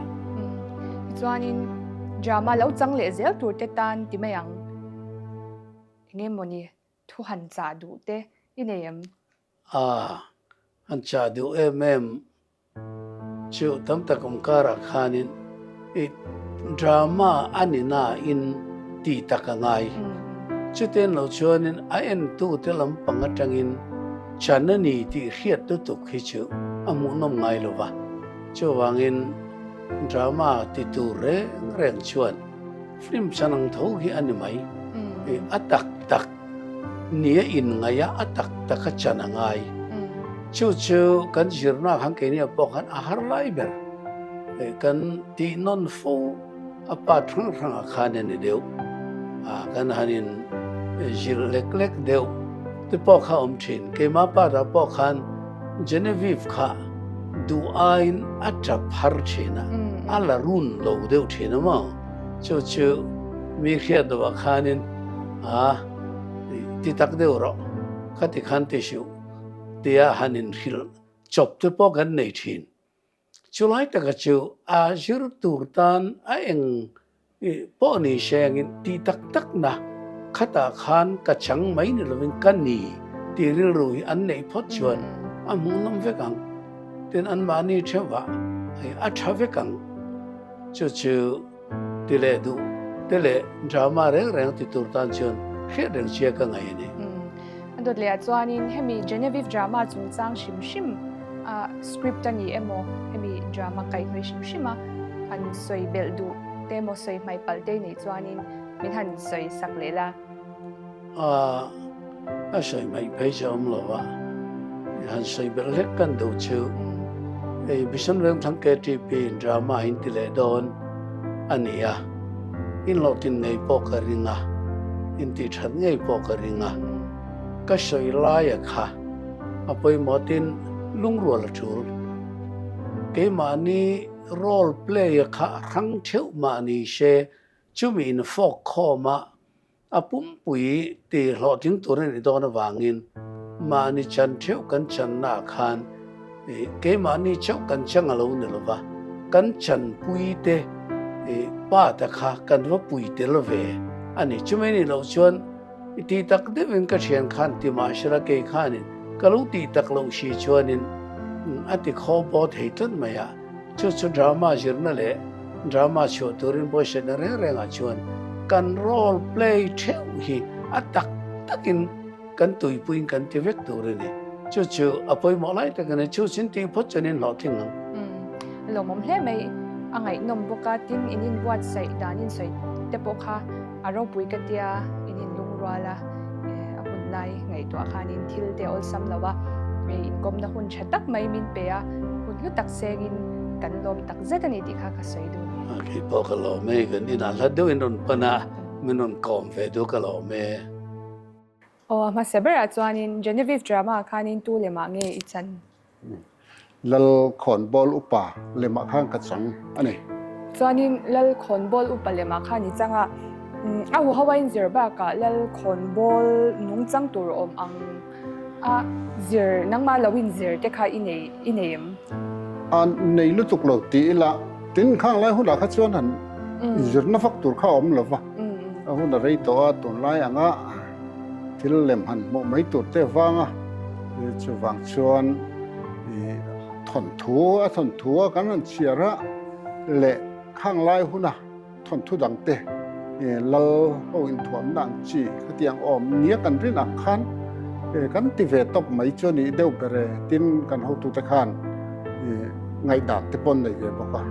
Tichuanin drama lo chang leh zel tur te tan ti mai ang. Enge mawni thu han chah duh te i nei em? A, han chah duh em em chu tam tak awm karah khanin i drama a ni na in ti tak a ngai. Chutiang lo chuanin a entu te lampang atangin chan a ni tih hriat lutuk hi chu a hmuhnawm ngai lo va. Chuvangin drama ti tur reng reng chuan Film chan ang tho hi a ni mai. A tak tak nia inngaih a, a tak tak a chan a ngai. Chu chu kan zirna khan keini ah pawh khan a har lai ber. Kan tih nawn fo a part hrang hrang ah khan a ni deuh. Kan han in zilh lek lek deuh te pawh kha a awm thin. Keimah part ah pawh khan Genevieve kha duh aiin a tap har thin a, a la run lo deuh thin a maw? Chu chu mi hriat loh ah khanin a ti tak deuh rawh, khati khan ti suh tia han inhrilh chawp te pawh kan nei thin. Chulai taka chu a zir tur tan a eng pawh ni sengin tih tak tak na khatah khan ka chang mai ni lovin ka ni tih rilru hi an neih phawt chuan a hmuhnawm vek ang. Tin anmahni theuhah a tha vek ang. Chu chu ti leh duh te leh drama reng reng ti tur tan chuan hriat reng chia ka ngaih a ni. A dawt leh ah chuanin hemi Genevieve drama chungchang hrim hrim a script a ni emaw hemi drama kaihhnawih hrim hrim a han sawi belh duh te emaw sawi hmaih palh te nei chuanin min han sawi sak leh la. A a sawi hmaih phei chu a awm lo a, han sawi belh hlek kan duh chu hei Mission Vengthlang KTP in drama in ti leh dawn a ni a, inhlawhtlin ngei pawh ka ring a, intih that ngei pawh ka ring a, ka sawi laia kha a pawimawh tin lungrual a tul. Keimahni role play a kha a hrang theuh mah ni se chumi infawk khawm a, A pumpui ti hlawhtling tur a nih dawn avangin mahni chan theuh kan channa ah khan keimahni chauh kan chang a lo ni lo va, kan chanpui te pa te kha kan va pui tel ve. a ni. Chumi ni loh chuan i tih tak deuhin ka thian khan ti mahsela kei khanin ka lo tih tak loh si chuanin a ti khaw baw thei tlat mai a. Chu chu drama zirna leh drama chhuah turin buaisatna reng rengah chuan kan role play theuh hi a tak takin kan tuipuiin kan ti vek tur a ni. Chu chu a pawimawh lai tak a ni. Chu chin tih phawt chuan in hlawhtling ang. Lawmawm hle mai. A ngaihnawm bawk a, tin in inbuatsaih dan insawi te pawh kha a ropui ka tia in inlungrual a, a hun lai ngaihtuah khanin thil te awlsam lo a, inkawmna hun tha tak mai min pe a, hun hlu tak sengin kan lawm tak zet a ni tih kha ka sawi duh a ni. Kei pawh ka lawm e, kan inah hla deuhin rawn pan a, min rawn kawm ve duh ka lawm e. Aw, a hmasa berah chuanin Genevieve drama ah khanin tu lemah nge i chan? Lal Khawnbawl upa lemah khan ka chang a ni. Chuanin Lal Khawnbawl upa lemah khan i chang a, a huho a inzir bakah Lal Khawnbawl nungchang tur awm ang a zir, nangmah lo inzir te kha i nei i nei em? A nei lutuk lo ti ila, tin khang lai hunah kha chuan han inzirna vak tur kha a awm lo va. A hun a rei tawh a, tunlai anga thil lem han hmuh mai tur te vanga chuvang chuan thawnthu a thawnthu a kan han chhiar a leh khang lai huna thawnthu dang te lal ho inthuamna ang chi khatiang awm nia kan rin ang khan kan ti ve tawp mai chu a nih deuh ber e tin kan hotute khan ngaihdan te pawh an nei ve bawk a.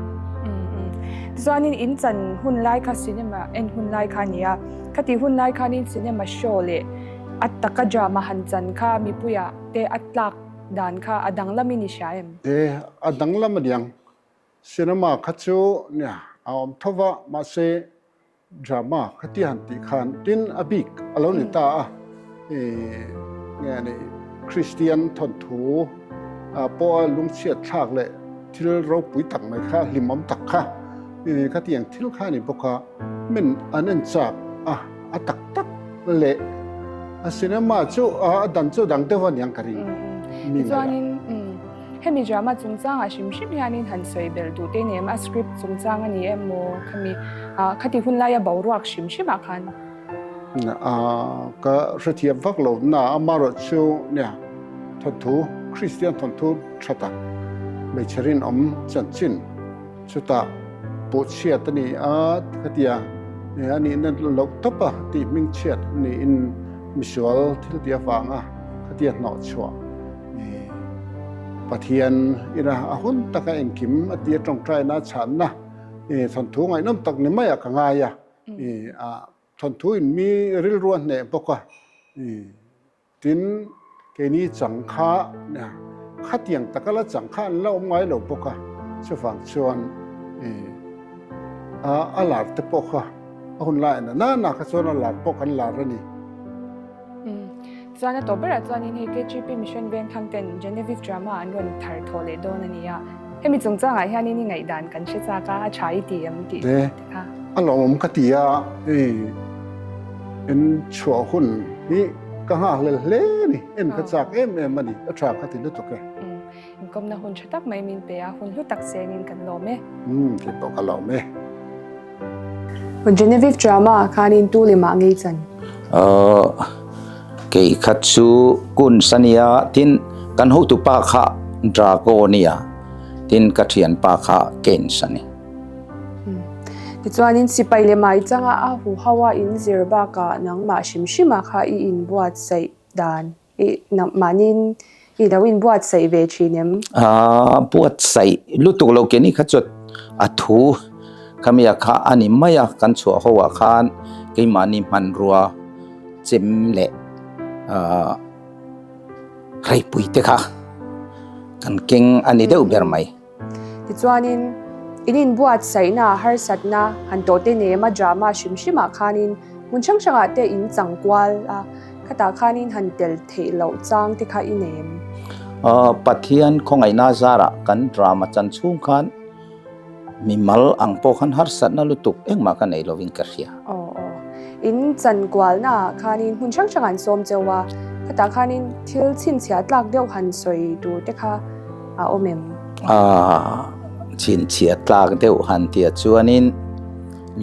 Tichuanin in chan hun lai kha cinema en hun lai kha a ni a, khati hun lai khanin cinema show leh a taka drama han chan kha mipuia te a tlak dan kha a danglamin i hria em? E, a danglam a niang. Cinema kha chu nia a awm tho va, mahse Drama khati han tih khan tin a bik a lo ni ta a, nge ni Kristian thawnthu pawha lungchhiat thlak leh thil ropui tak mai kha hlimawm tak kha khatiang thil kha a ni bawk a, min an en chak a, a tak tak leh a cinema chu a dan chu dang deuh a niang ka ring mi ngaih. Hemi drama chungchangah hrim hrim hianin han sawi belh duh te nem a script chungchang a ni em maw khami ah khati hun laia boruak hrim hrimah khan. Ah ka hrethiam vak lo na amarawh chu nia thawnthu Kristian thawnthu tha tak hmeichhe rinawm chanchin chutah pawhchhiat a ni a khatia a nihna loh tawp a tih hmingchhiat niin misual thil tih avanga khatia hnawhchhuah Pathian ina a hun taka engkim a tia tawngtaina a chhanna thawnthu ngaihnawm tak ni maiah ka ngai a, thawnthu in mi rilru a hneh bawk a, tin keini chang kha khatiang taka la chang kha an la awm ngai lo bawk a, chuvang chuan a lar te pawh kha a hun laiah na nana kha chuan a lar pawh kan lar a ni. Chuan a tawp berah chuanin hei KGP Mission Vengthlang ten Genevieve Drama an rawn thar thawh leh dawn a ni a. Hemi chungchangah hianin i ngaihdan kan hre chak a, a tha i ti em tih te kha. A lawmawm ka ti a, hei en chhuah hun hi ka nghakhlel hle a ni, en ka chak em em a ni, a tha ka ti lutuk e. Inkawmna hun tha tak mai min pe a, hun hlu tak sengin kan lawm e. Umm, kei pawh ka lawm e. Genevieve drama ah khanin tu leh mah ngei chan? Aww, kei kha chu Kunz a nia, tin kan hotu pa kha Drago a nia, tin ka thian pa kha Keynes a ni. Tichuanin sipai leh mai changa a huho a inzir bakah nangmah hrim hrima kha i inbuatsaih dan I mahniin i lo inbuatsaih ve thin em? Aa, buatsaih lutuk lo ke ni kha chu a thu khamia kha a ni mai a, kan chhuah ho ah khan keimahni hmanrua chem leh aa reipui te kha kan keng a ni deuh ber mai. Tichuanin, in inbuatsaihna, harsatna han tawh te nem a drama hrim hrimah khanin hmun hrang hrangah te in chang kual a, khatah khanin han tel theih loh chang te kha i nei em? Pathian khawngaihna zarah kan drama chan chhung khan mimal ang pawh khan harsatna lutuk engmah ka nei lovin ka hria. Aw aw. In chan kualna ah khanin hmun hrang hrang an sawm cheu a, khatah khanin thil chhinchhiah tlak deuh han sawi tur te kha a awm em? Aaa, chhinchhiah tlak deuh han tia chuanin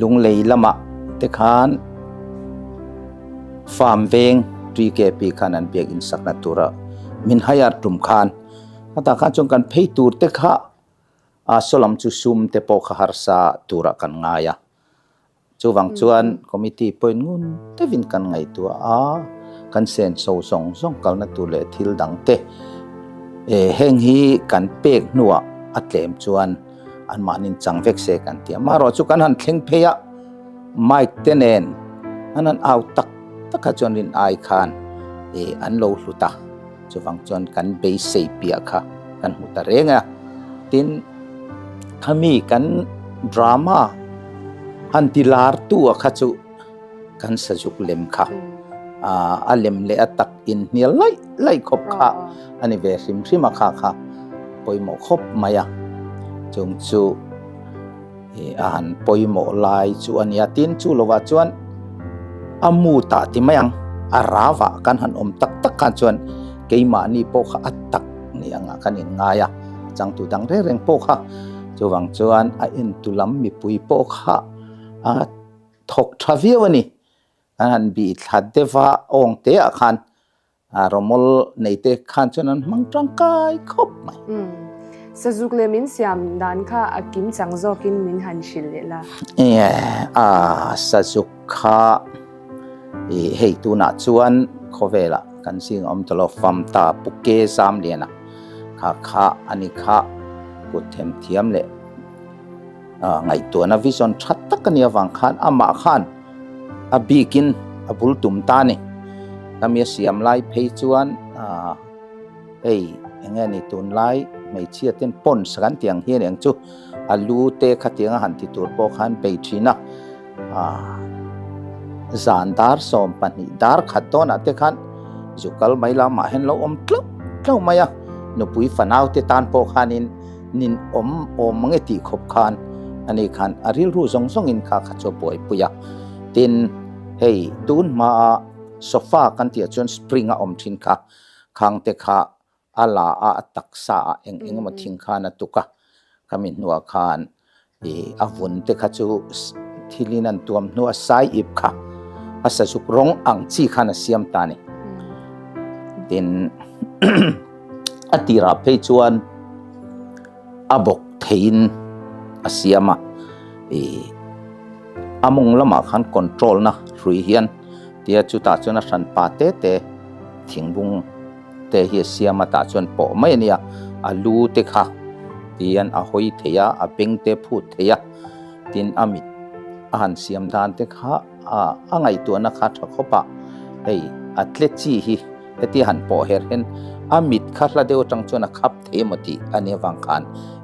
Lunglei lamah te khan. Farm veng TKP khan an biakinn sakna tura min hire tum khan khatah khan chuan kan phei tur te kha a sawlam chu sum te pawh kha harsa turah kan ngai a. Chuvang chuan committee pawhin ngun deuhin kan ngaihtuah a, kan senso zawng zawng kalna tur leh thil dang te heng hi kan pek hnuah a tlem chuan anmahni chang vek se kan ti a. Amaherawhchu chu kan han thleng phei a, mic te nen an han au tak tak a chuan rin ai khan an lo hlut a. Chuvang chuan kan beisei piah kha kan hmu ta reng a. Tin, khami kan drama han ti lar tu a kha chu kan sazuk lem kha a lem leh a tak inhnial laih laih khawp kha a ni ve hrim hrim a kha kha pawimawh khawp mai a. Chung chu a han pawimawh lai chu a nia. Tin, chu lovah chuan a mu tah ti mai ang, a ravah kan han awm tak tak khan chuan keimahni pawh kha a tak ni angah kan inngai a, changtu dang reng reng pawh kha chuvang chuan a entu lam mipui pawh kha a thawk tha viau a ni. Kan han bih thla deuh a, awng te ah khan A rawmawl nei te khan chuan an hmang tangkai khawp mai. Umm. Sazuk leh min siam dan kha a kim chang zawkin min han hrilh leh la. A sazuk kha i hei tunah chuan khawvelah kan zing a awm ta lo fam ta Pu Ke Zamliana kha kha a ni kha kut themthiam leh Ngaihtuahna vision tha tak a nih avang khan amah khan a bikin a bul tum ta a ni. Khami a siam lai phei chuan hei eng nge ni tunlai hmeichhia ten pons kan tih ang hian eng chu a lu te khatianga han ti tur pawh khan bei thin a. Zan dar 12 dar khat dawnah te khan zu kal mai lamah hian lo awm tlauh tlauh mai a, nupui fanau te tan pawh khanin nin awm awm mang e tih khawp khan ani khan a rilru zawng zawngin kha kha chu a buaipui a. Tin, hei tun hmaa sofa kan tihah chuan spring a awm thin kha, khangte kha a la a, a taksa ah eng eng emaw thing khan a tuk a, khami hnuah khan ih a vun te kha chu thilin an tuam hnuah sai ip kha a sazuk rawng ang chi khan a siam ta a ni. Tin, a tirah phei chuan a bawk theiin a siam a, ih a mawng lamah khan control na hrui hian tia chutah chuan a hranpa te te thingbung te hi a siam a tah chuan pawh mai a nia, a lu te kha tihian a hawi thei a, a beng te phut thei a, tin a mit a han siam dan te kha a ngaihtuahna kha tha khawp a, hei a tle chi hi heti han pawh her hian a mit kha hla deuh atang chuan a khap thei emaw tih a nih avang khan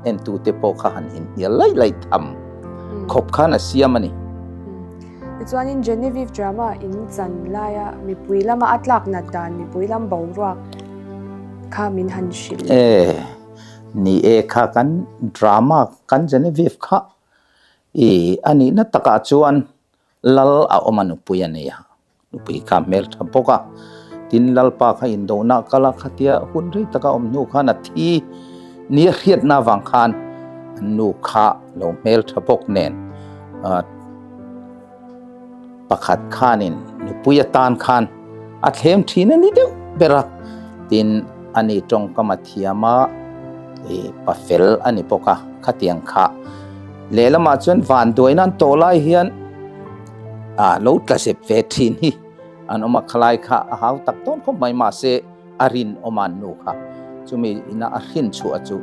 entute pawh kha han inhnial laih laih tham khawp khan a siam a ni. Tichuanin Genevieve drama in chan laia mipui lama a tlak nat dan mipui lam boruak kha min han hrilh. E, ni e kha kan drama kan Genevieve kha i a nihna takah chuan lal a awm a nupui a nei a. Nupui kha hmel tha bawk a, tin Lalpa kha indohna a kal a, khatia hun rei taka awm hnu khan a thi nia hriatna avang khan an nu kha lo hmel tha bawk nen pakhat khanin nupui atan khan a thlem thin a ni deuh ber a, tin ani tawngkam a thiam a, pa fel a ni bawk a, khatiang kha lehlamah chuan vanduaina an tawh lai hian. Ah lo tla zep ve thin hi an awm a, khalai kha a hau tak dawn khawp mai mahse a rinawm an nu kha chumi ina a hrin chhuah chu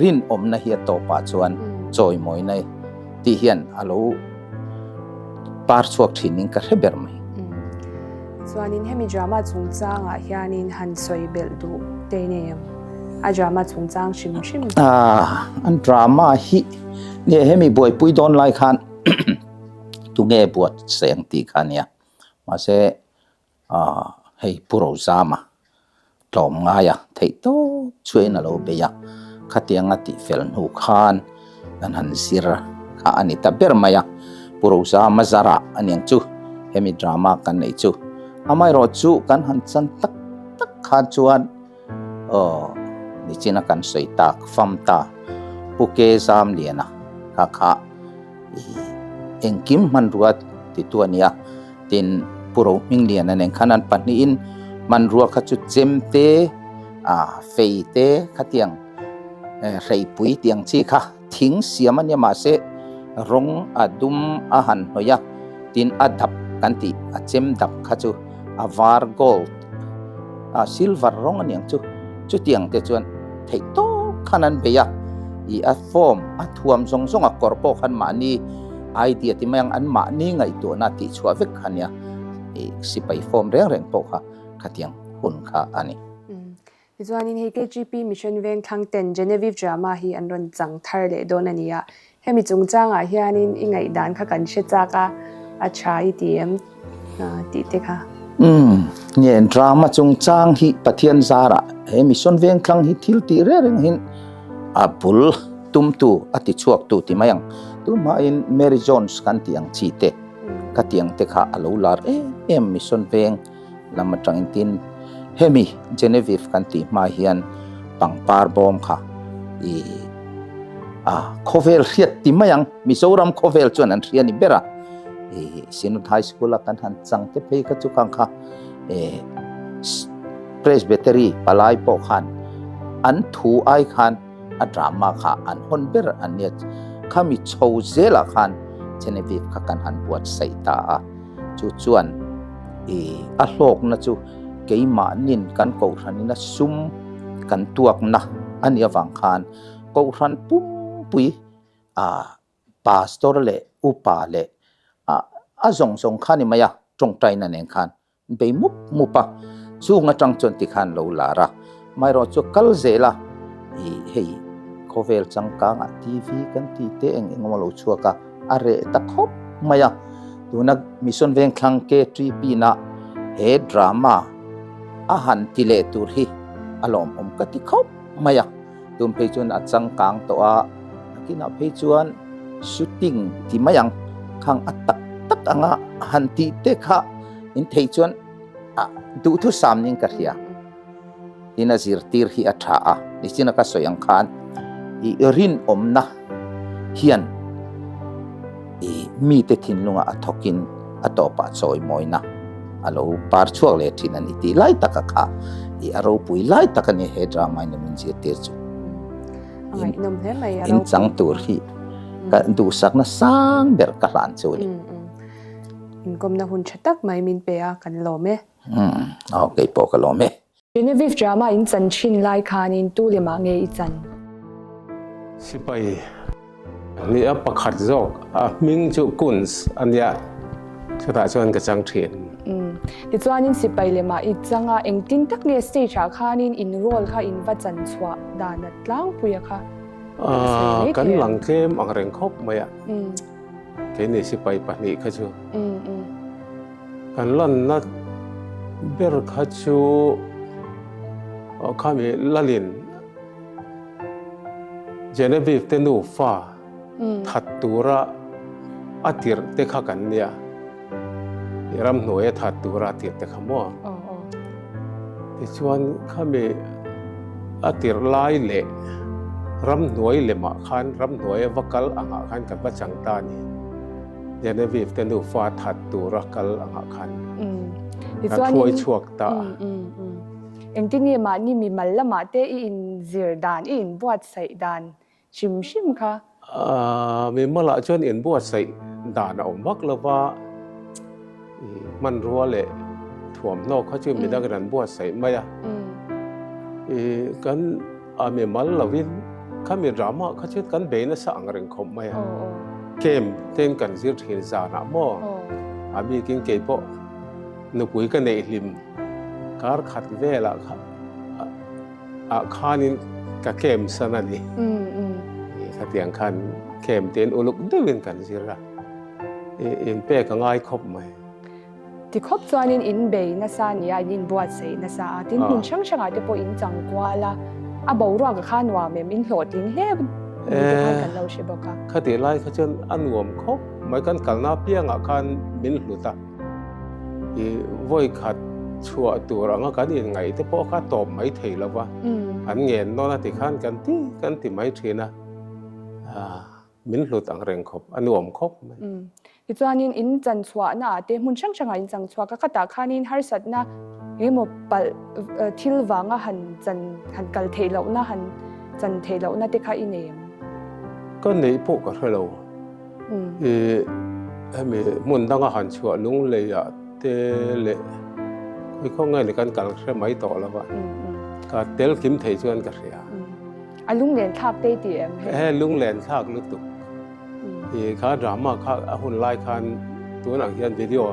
rinawmna hi a tawpah chuan chawimawina tih hian a lo par chhuak thin in ka hre ber mai. Chuanin hemi drama chungchangah hianin han sawi belh duh te nei em? A drama chungchang hrim hrim. Ah an drama hi nge hemi buaipui dawn lai khan Tunge buat seng tih kha ania. Mahse aah hei Pu Rozama tlawm ngaia theih tawp chuain a lo bei a, khatianga tih fel hnu khan kan han zir kha a ni ta ber mai a. Pu Rozama zarah aniang chu hemi drama kan neih chu. Amaherawh chu kan han chan tak tak khan chuan Aw, nichina kan sawi tak fam ta Pu Ke Zamliana kha kha i engkim hmanrua titu a nia, tin Pu Rohmingliana nen khan an pahnihin hmanrua kha chu chemte, fei te khatiang hreipui tiang chi kha thing siam a nia mahse rawng a dum a han hnawih a, tin a dap kan tih a chem dap kha chu a var gold ah silver rawng a niang chu chutiang te chuan theih tawp khan an bei a, ih a form a thuam zawng zawng a kawr pawh khan mahni idea ti mai ang an mahni ngaihtuahna tih chhuah vek kha nia ih sipai form reng reng pawh kha khatiang hun kha a ni. Tichuanin hei KGP Mission Vengthlang ten Genevieve Drama hi an rawn chang thar leh dawn a ni a. Hemi chungchangah hianin i ngaihdan kha kan hre chak a, a tha i ti em tih te kha. Umm, nge drama chungchang hi Pathian zarah he Mission Vengthlang hi thil tih reng reng hin a bul tumtu a ti chhuaktu ti mai ang. Tunhmain Mary Jones kan tih ang chi te ka tih ang te kha a lo lar em em Mission Veng Lam atangin tin hemi Genevieve kan tih hma hian pangpar bawm kha i a khawvel hriat ti mai ang Mizoram khawvel chuan an hria ni ber a i Synod High School a kan han chang te phei kha chu khang kha e Presbytery palai pawh khan an thu ai khan a drama kha an hawn ber an nia khami chho zelah khan Genevieve kha kan han buatsaih ta a. Chu chuan i a hlawkna chu keimahnin kan kohhranin a sum kan tuakna a nih avang khan kohhran pumpui a pastor leh upa leh a a zawng zawng kha ni mai a tawngtaina nen khan bei mup mup a chung atang chuan tikhan lo lar a Amaherawh chu kal zel a, ih hei khawvel changkangah TV kan ti te eng eng emaw lo chhuak a, a reh ta khawp mai a. Tuna Mission Vengthlang KTP na he drama a han ti leh tur hi a lawmawm ka ti khawp mai a. Tun phei chuan a changkang tawh a, nakinah phei chuan shooting ti mai ang khang a tak tak anga han tih te kha in theih chuan a duhthusam ning ka hria. Tin a zirtir hi a tha a, nichina ka sawi ang khan i rinawmna hian i mite thinlungah a thawkin a tawpah chawimawina a lo par chhuak leh thin a ni tih lai taka kha i a ropui lai tak a ni he drama in min zirtir chu. In chang tur hi ka duhsakna sang ber ka hlan chu a ni. Inkawmna hun tha tak mai min pe a, kan lawm e. Umm aw kei pawh ka lawm e. Genevieve drama in chan thin lai khanin tu lemah nge i chan? Sipai nia pakhat zawk a hming chu Kunz a nia chutah chuan ka chang thin. Umm tichuanin sipai lemah i chang a engtin tak nge stage ah khanin in role kha in va chan chhuah dan a tlangpui a kha ka sawi mai Kan thei lang ang. tlem ang reng khawp mai a keini sipai pahnih kha chu. Kan lanna ber kha chu khami Lalin Genevieve te nufa that tura a tirh te kha kan nia. Ramhnuai a that tura a tirh te kha maw? Tichuan khami a tirh lai leh ramhnuai lemah khan ramhnuai a va kal angah khan kan va chang ta a ni. Genevieve te nufa that tura kal angah khan ka thuai chhuak ta a. Engtin nge mahni mimal lamah te i inzir dan, i inbuatsaih dan hrim hrim kha? Mimalah chuan inbuatsaih dan a awm vak lo va, hmanrua leh thuamhnaw kha chu midangin an buatsaih mai a. Kan A mimal lovin khami drama kha chu kan bei nasa ang reng khawp mai a. Camp ten kan zir thin zanah maw a bikin kei pawh nupui ka neih hlim kar khat velah kha ah khanin ka camp san a ni. Khatiang khan camp ten uluk deuhin kan zir a, inpek a ngai khawp mai. Ti khawp chuanin in bei nasa a nia, in inbuatsaih nasa a, tin hmun hrang hrangah te pawh in chang kual a, a boruak a kha nuam em, in hlawhtling hle ni te khan kan lo hre bawk a. Khatih lai kha chuan a nuam khawp mai, kan kalna apiangah khan min hlut a, i vawi khat chhuah tur anga kan inngaih te pawh kha tawp mai thei lo va, an ngen nawn a ti khan kan ti kan ti mai thin a, min hlut ang reng khawp, a nuam khawp mai. Tichuanin in chan chhuahna ah te hmun hrang hrangah in chang chhuak a, khatah khanin harsatna engemaw palh thil vanga han chan han kal theih lohna han chan theih lohna te kha i nei em? Ka neih pawh ka hre lo. I hemi hmun danga han chhuah lunglei ah te leh khawi khaw nge ni kan kal hre mai tawh lo a, ka tel kim thei chuan ka hria. A lunglen thlak te i ti em hei? He lunglen thlak lutuk. I kha drama kha a hun lai khan tunah hian video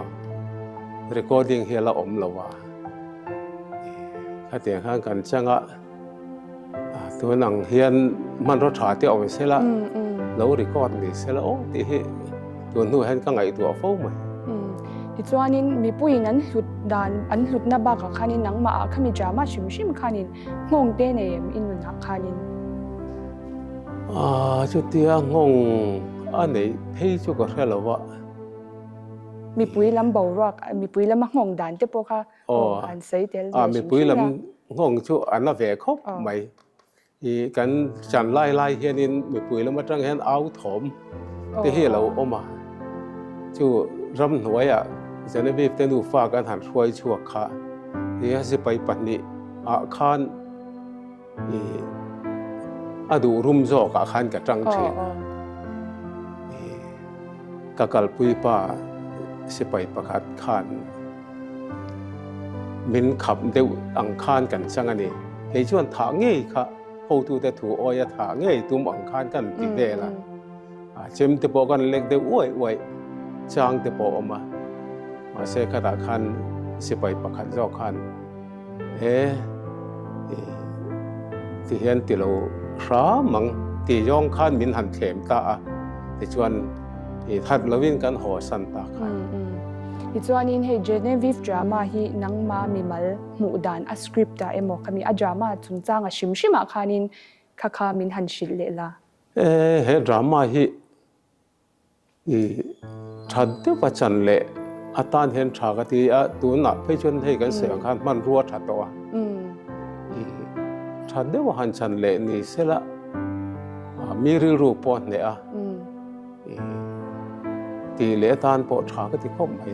recording hi a la awm lo a. Khatiang khan kan chang a, tunang hian hmanraw tha te awm sela lo record ni sela aw tih hi tun hnu hian ka ngaihtuah fo mai. Tichuanin mipuiin an hlut dan an hlutna bakah khanin nangmah ah khami drama hrim hrim khanin Nghawng te nei em i nunah khanin? Aaa chutia nghawng a neih phei chu ka hre lo a. Mipui lam boruak, mipui lama nghawng dan te pawh kha han sawi tel ve hrim hrim la. Mipui lam nghawng chu a na ve khawp mai. I kan chan lai lai hianin mipui lam atang hian au thawm te hi a lo awm a. Chu ramhnuaiah Genevieve te nufa kan han hruai chhuak kha i a sipai pahnih ah khan i a duh rum zawk ah khan ka tang thin a. I ka kalpui pa sipai pakhat khan min khap deuh ang khan kan chang a ni. Kei chuan thah ngei kha hotute thu awia thah ngei tum ang khan kan ti vel a. A chem te pawh kan lek deuh uaih uaih chang te pawh a awm a, mahse khatah khan sipai pakhat zawk khan he ti hian ti lo hram ang ti zawng khan min han thlem ta a, tichuan i that lovin kan haw san ta khan. Tichuanin hei Genevieve drama hi nangma mimal hmuh dan a script ah emaw khami a drama chungchanga hrim hrimah khanin kha kha min han hrilh leh la. E, he drama hi i tha deuh a chan leh atan hian tha ka ti a, tunah phei chuan hei kan sawi ang khan hmanrua tha tawh a. I tha deuh a han chan leh ni sela mi rilru pawh a hneh a. Tih leh atan pawh tha ka ti khawp mai.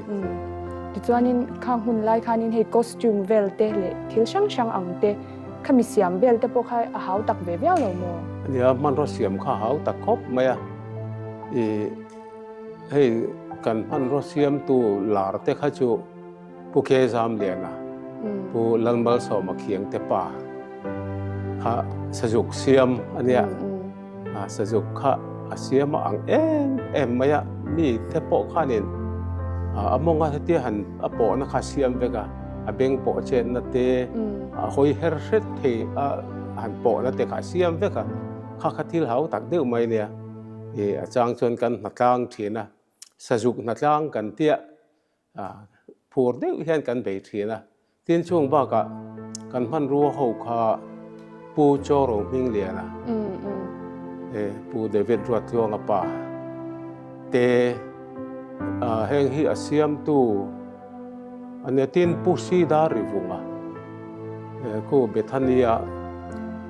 Tichuanin khang hun lai khanin hei costume vel te leh thil hrang hrang ang te khami siam vel te pawh kha a hau tak ve viau lo maw? Nia, hmanraw siam kha a hau tak khawp mai a. I hei kan hmanraw siamtu lar te kha chu Pu Ke Zamliana, Pu Lalmalsawma Khiangte pa kha sazuk siam a nia. Sazuk kha a siam a ang em em mai a, mi te pawh khanin a mawnga hetia han a pawhna kha siam vek a, a beng pawh chetna te, a hawi her hret thei a han pawhna te kha a siam vek a, kha kha thil hau tak deuh mai nia. A chang chuan kan hnatlang thin a, sazuk hnatlang kan tia Phur deuh hian kan bei thin a, tin chung bakah kan hmanrua ho kha Pu Chawro Hmingliana, Pu David Ruattluanga pa te heng hi a siamtu a nia, tin Pu Sida Rivunga, khu Bethania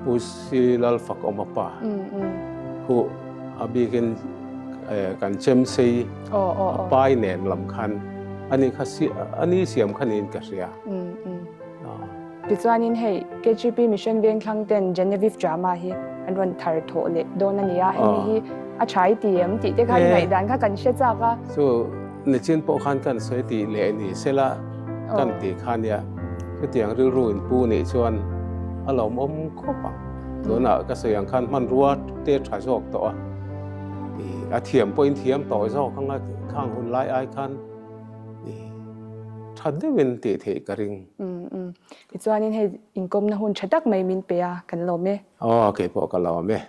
Pu Si Lalfakawma pa khu a bikin kan chemsei a pai nen lam khan ani kha ani siam kha niin ka hria. Tichuanin hei KGP Mission Vengthlang ten Genevieve drama hi an rawn thar thawh leh dawn a ni a, hemi hi a tha i ti em tih te kha ngaihdan kha kan hre chak a. Chu nichin pawh khan kan sawi tih leh ni sela kan tih kha nia, chutiang rilru in pu nih chuan a lawmawm khawp ang. Tunah ka sawi ang khan hmanrua te tha zawk tawh a, a thiam pawhin thiam tawh zawk anga khang hun lai ai khan tha deuhin tih theih ka ring. Tichuanin hei inkawmna hun tha tak mai min pe a, kan lawm e. Aw, keipawh ka lawm e.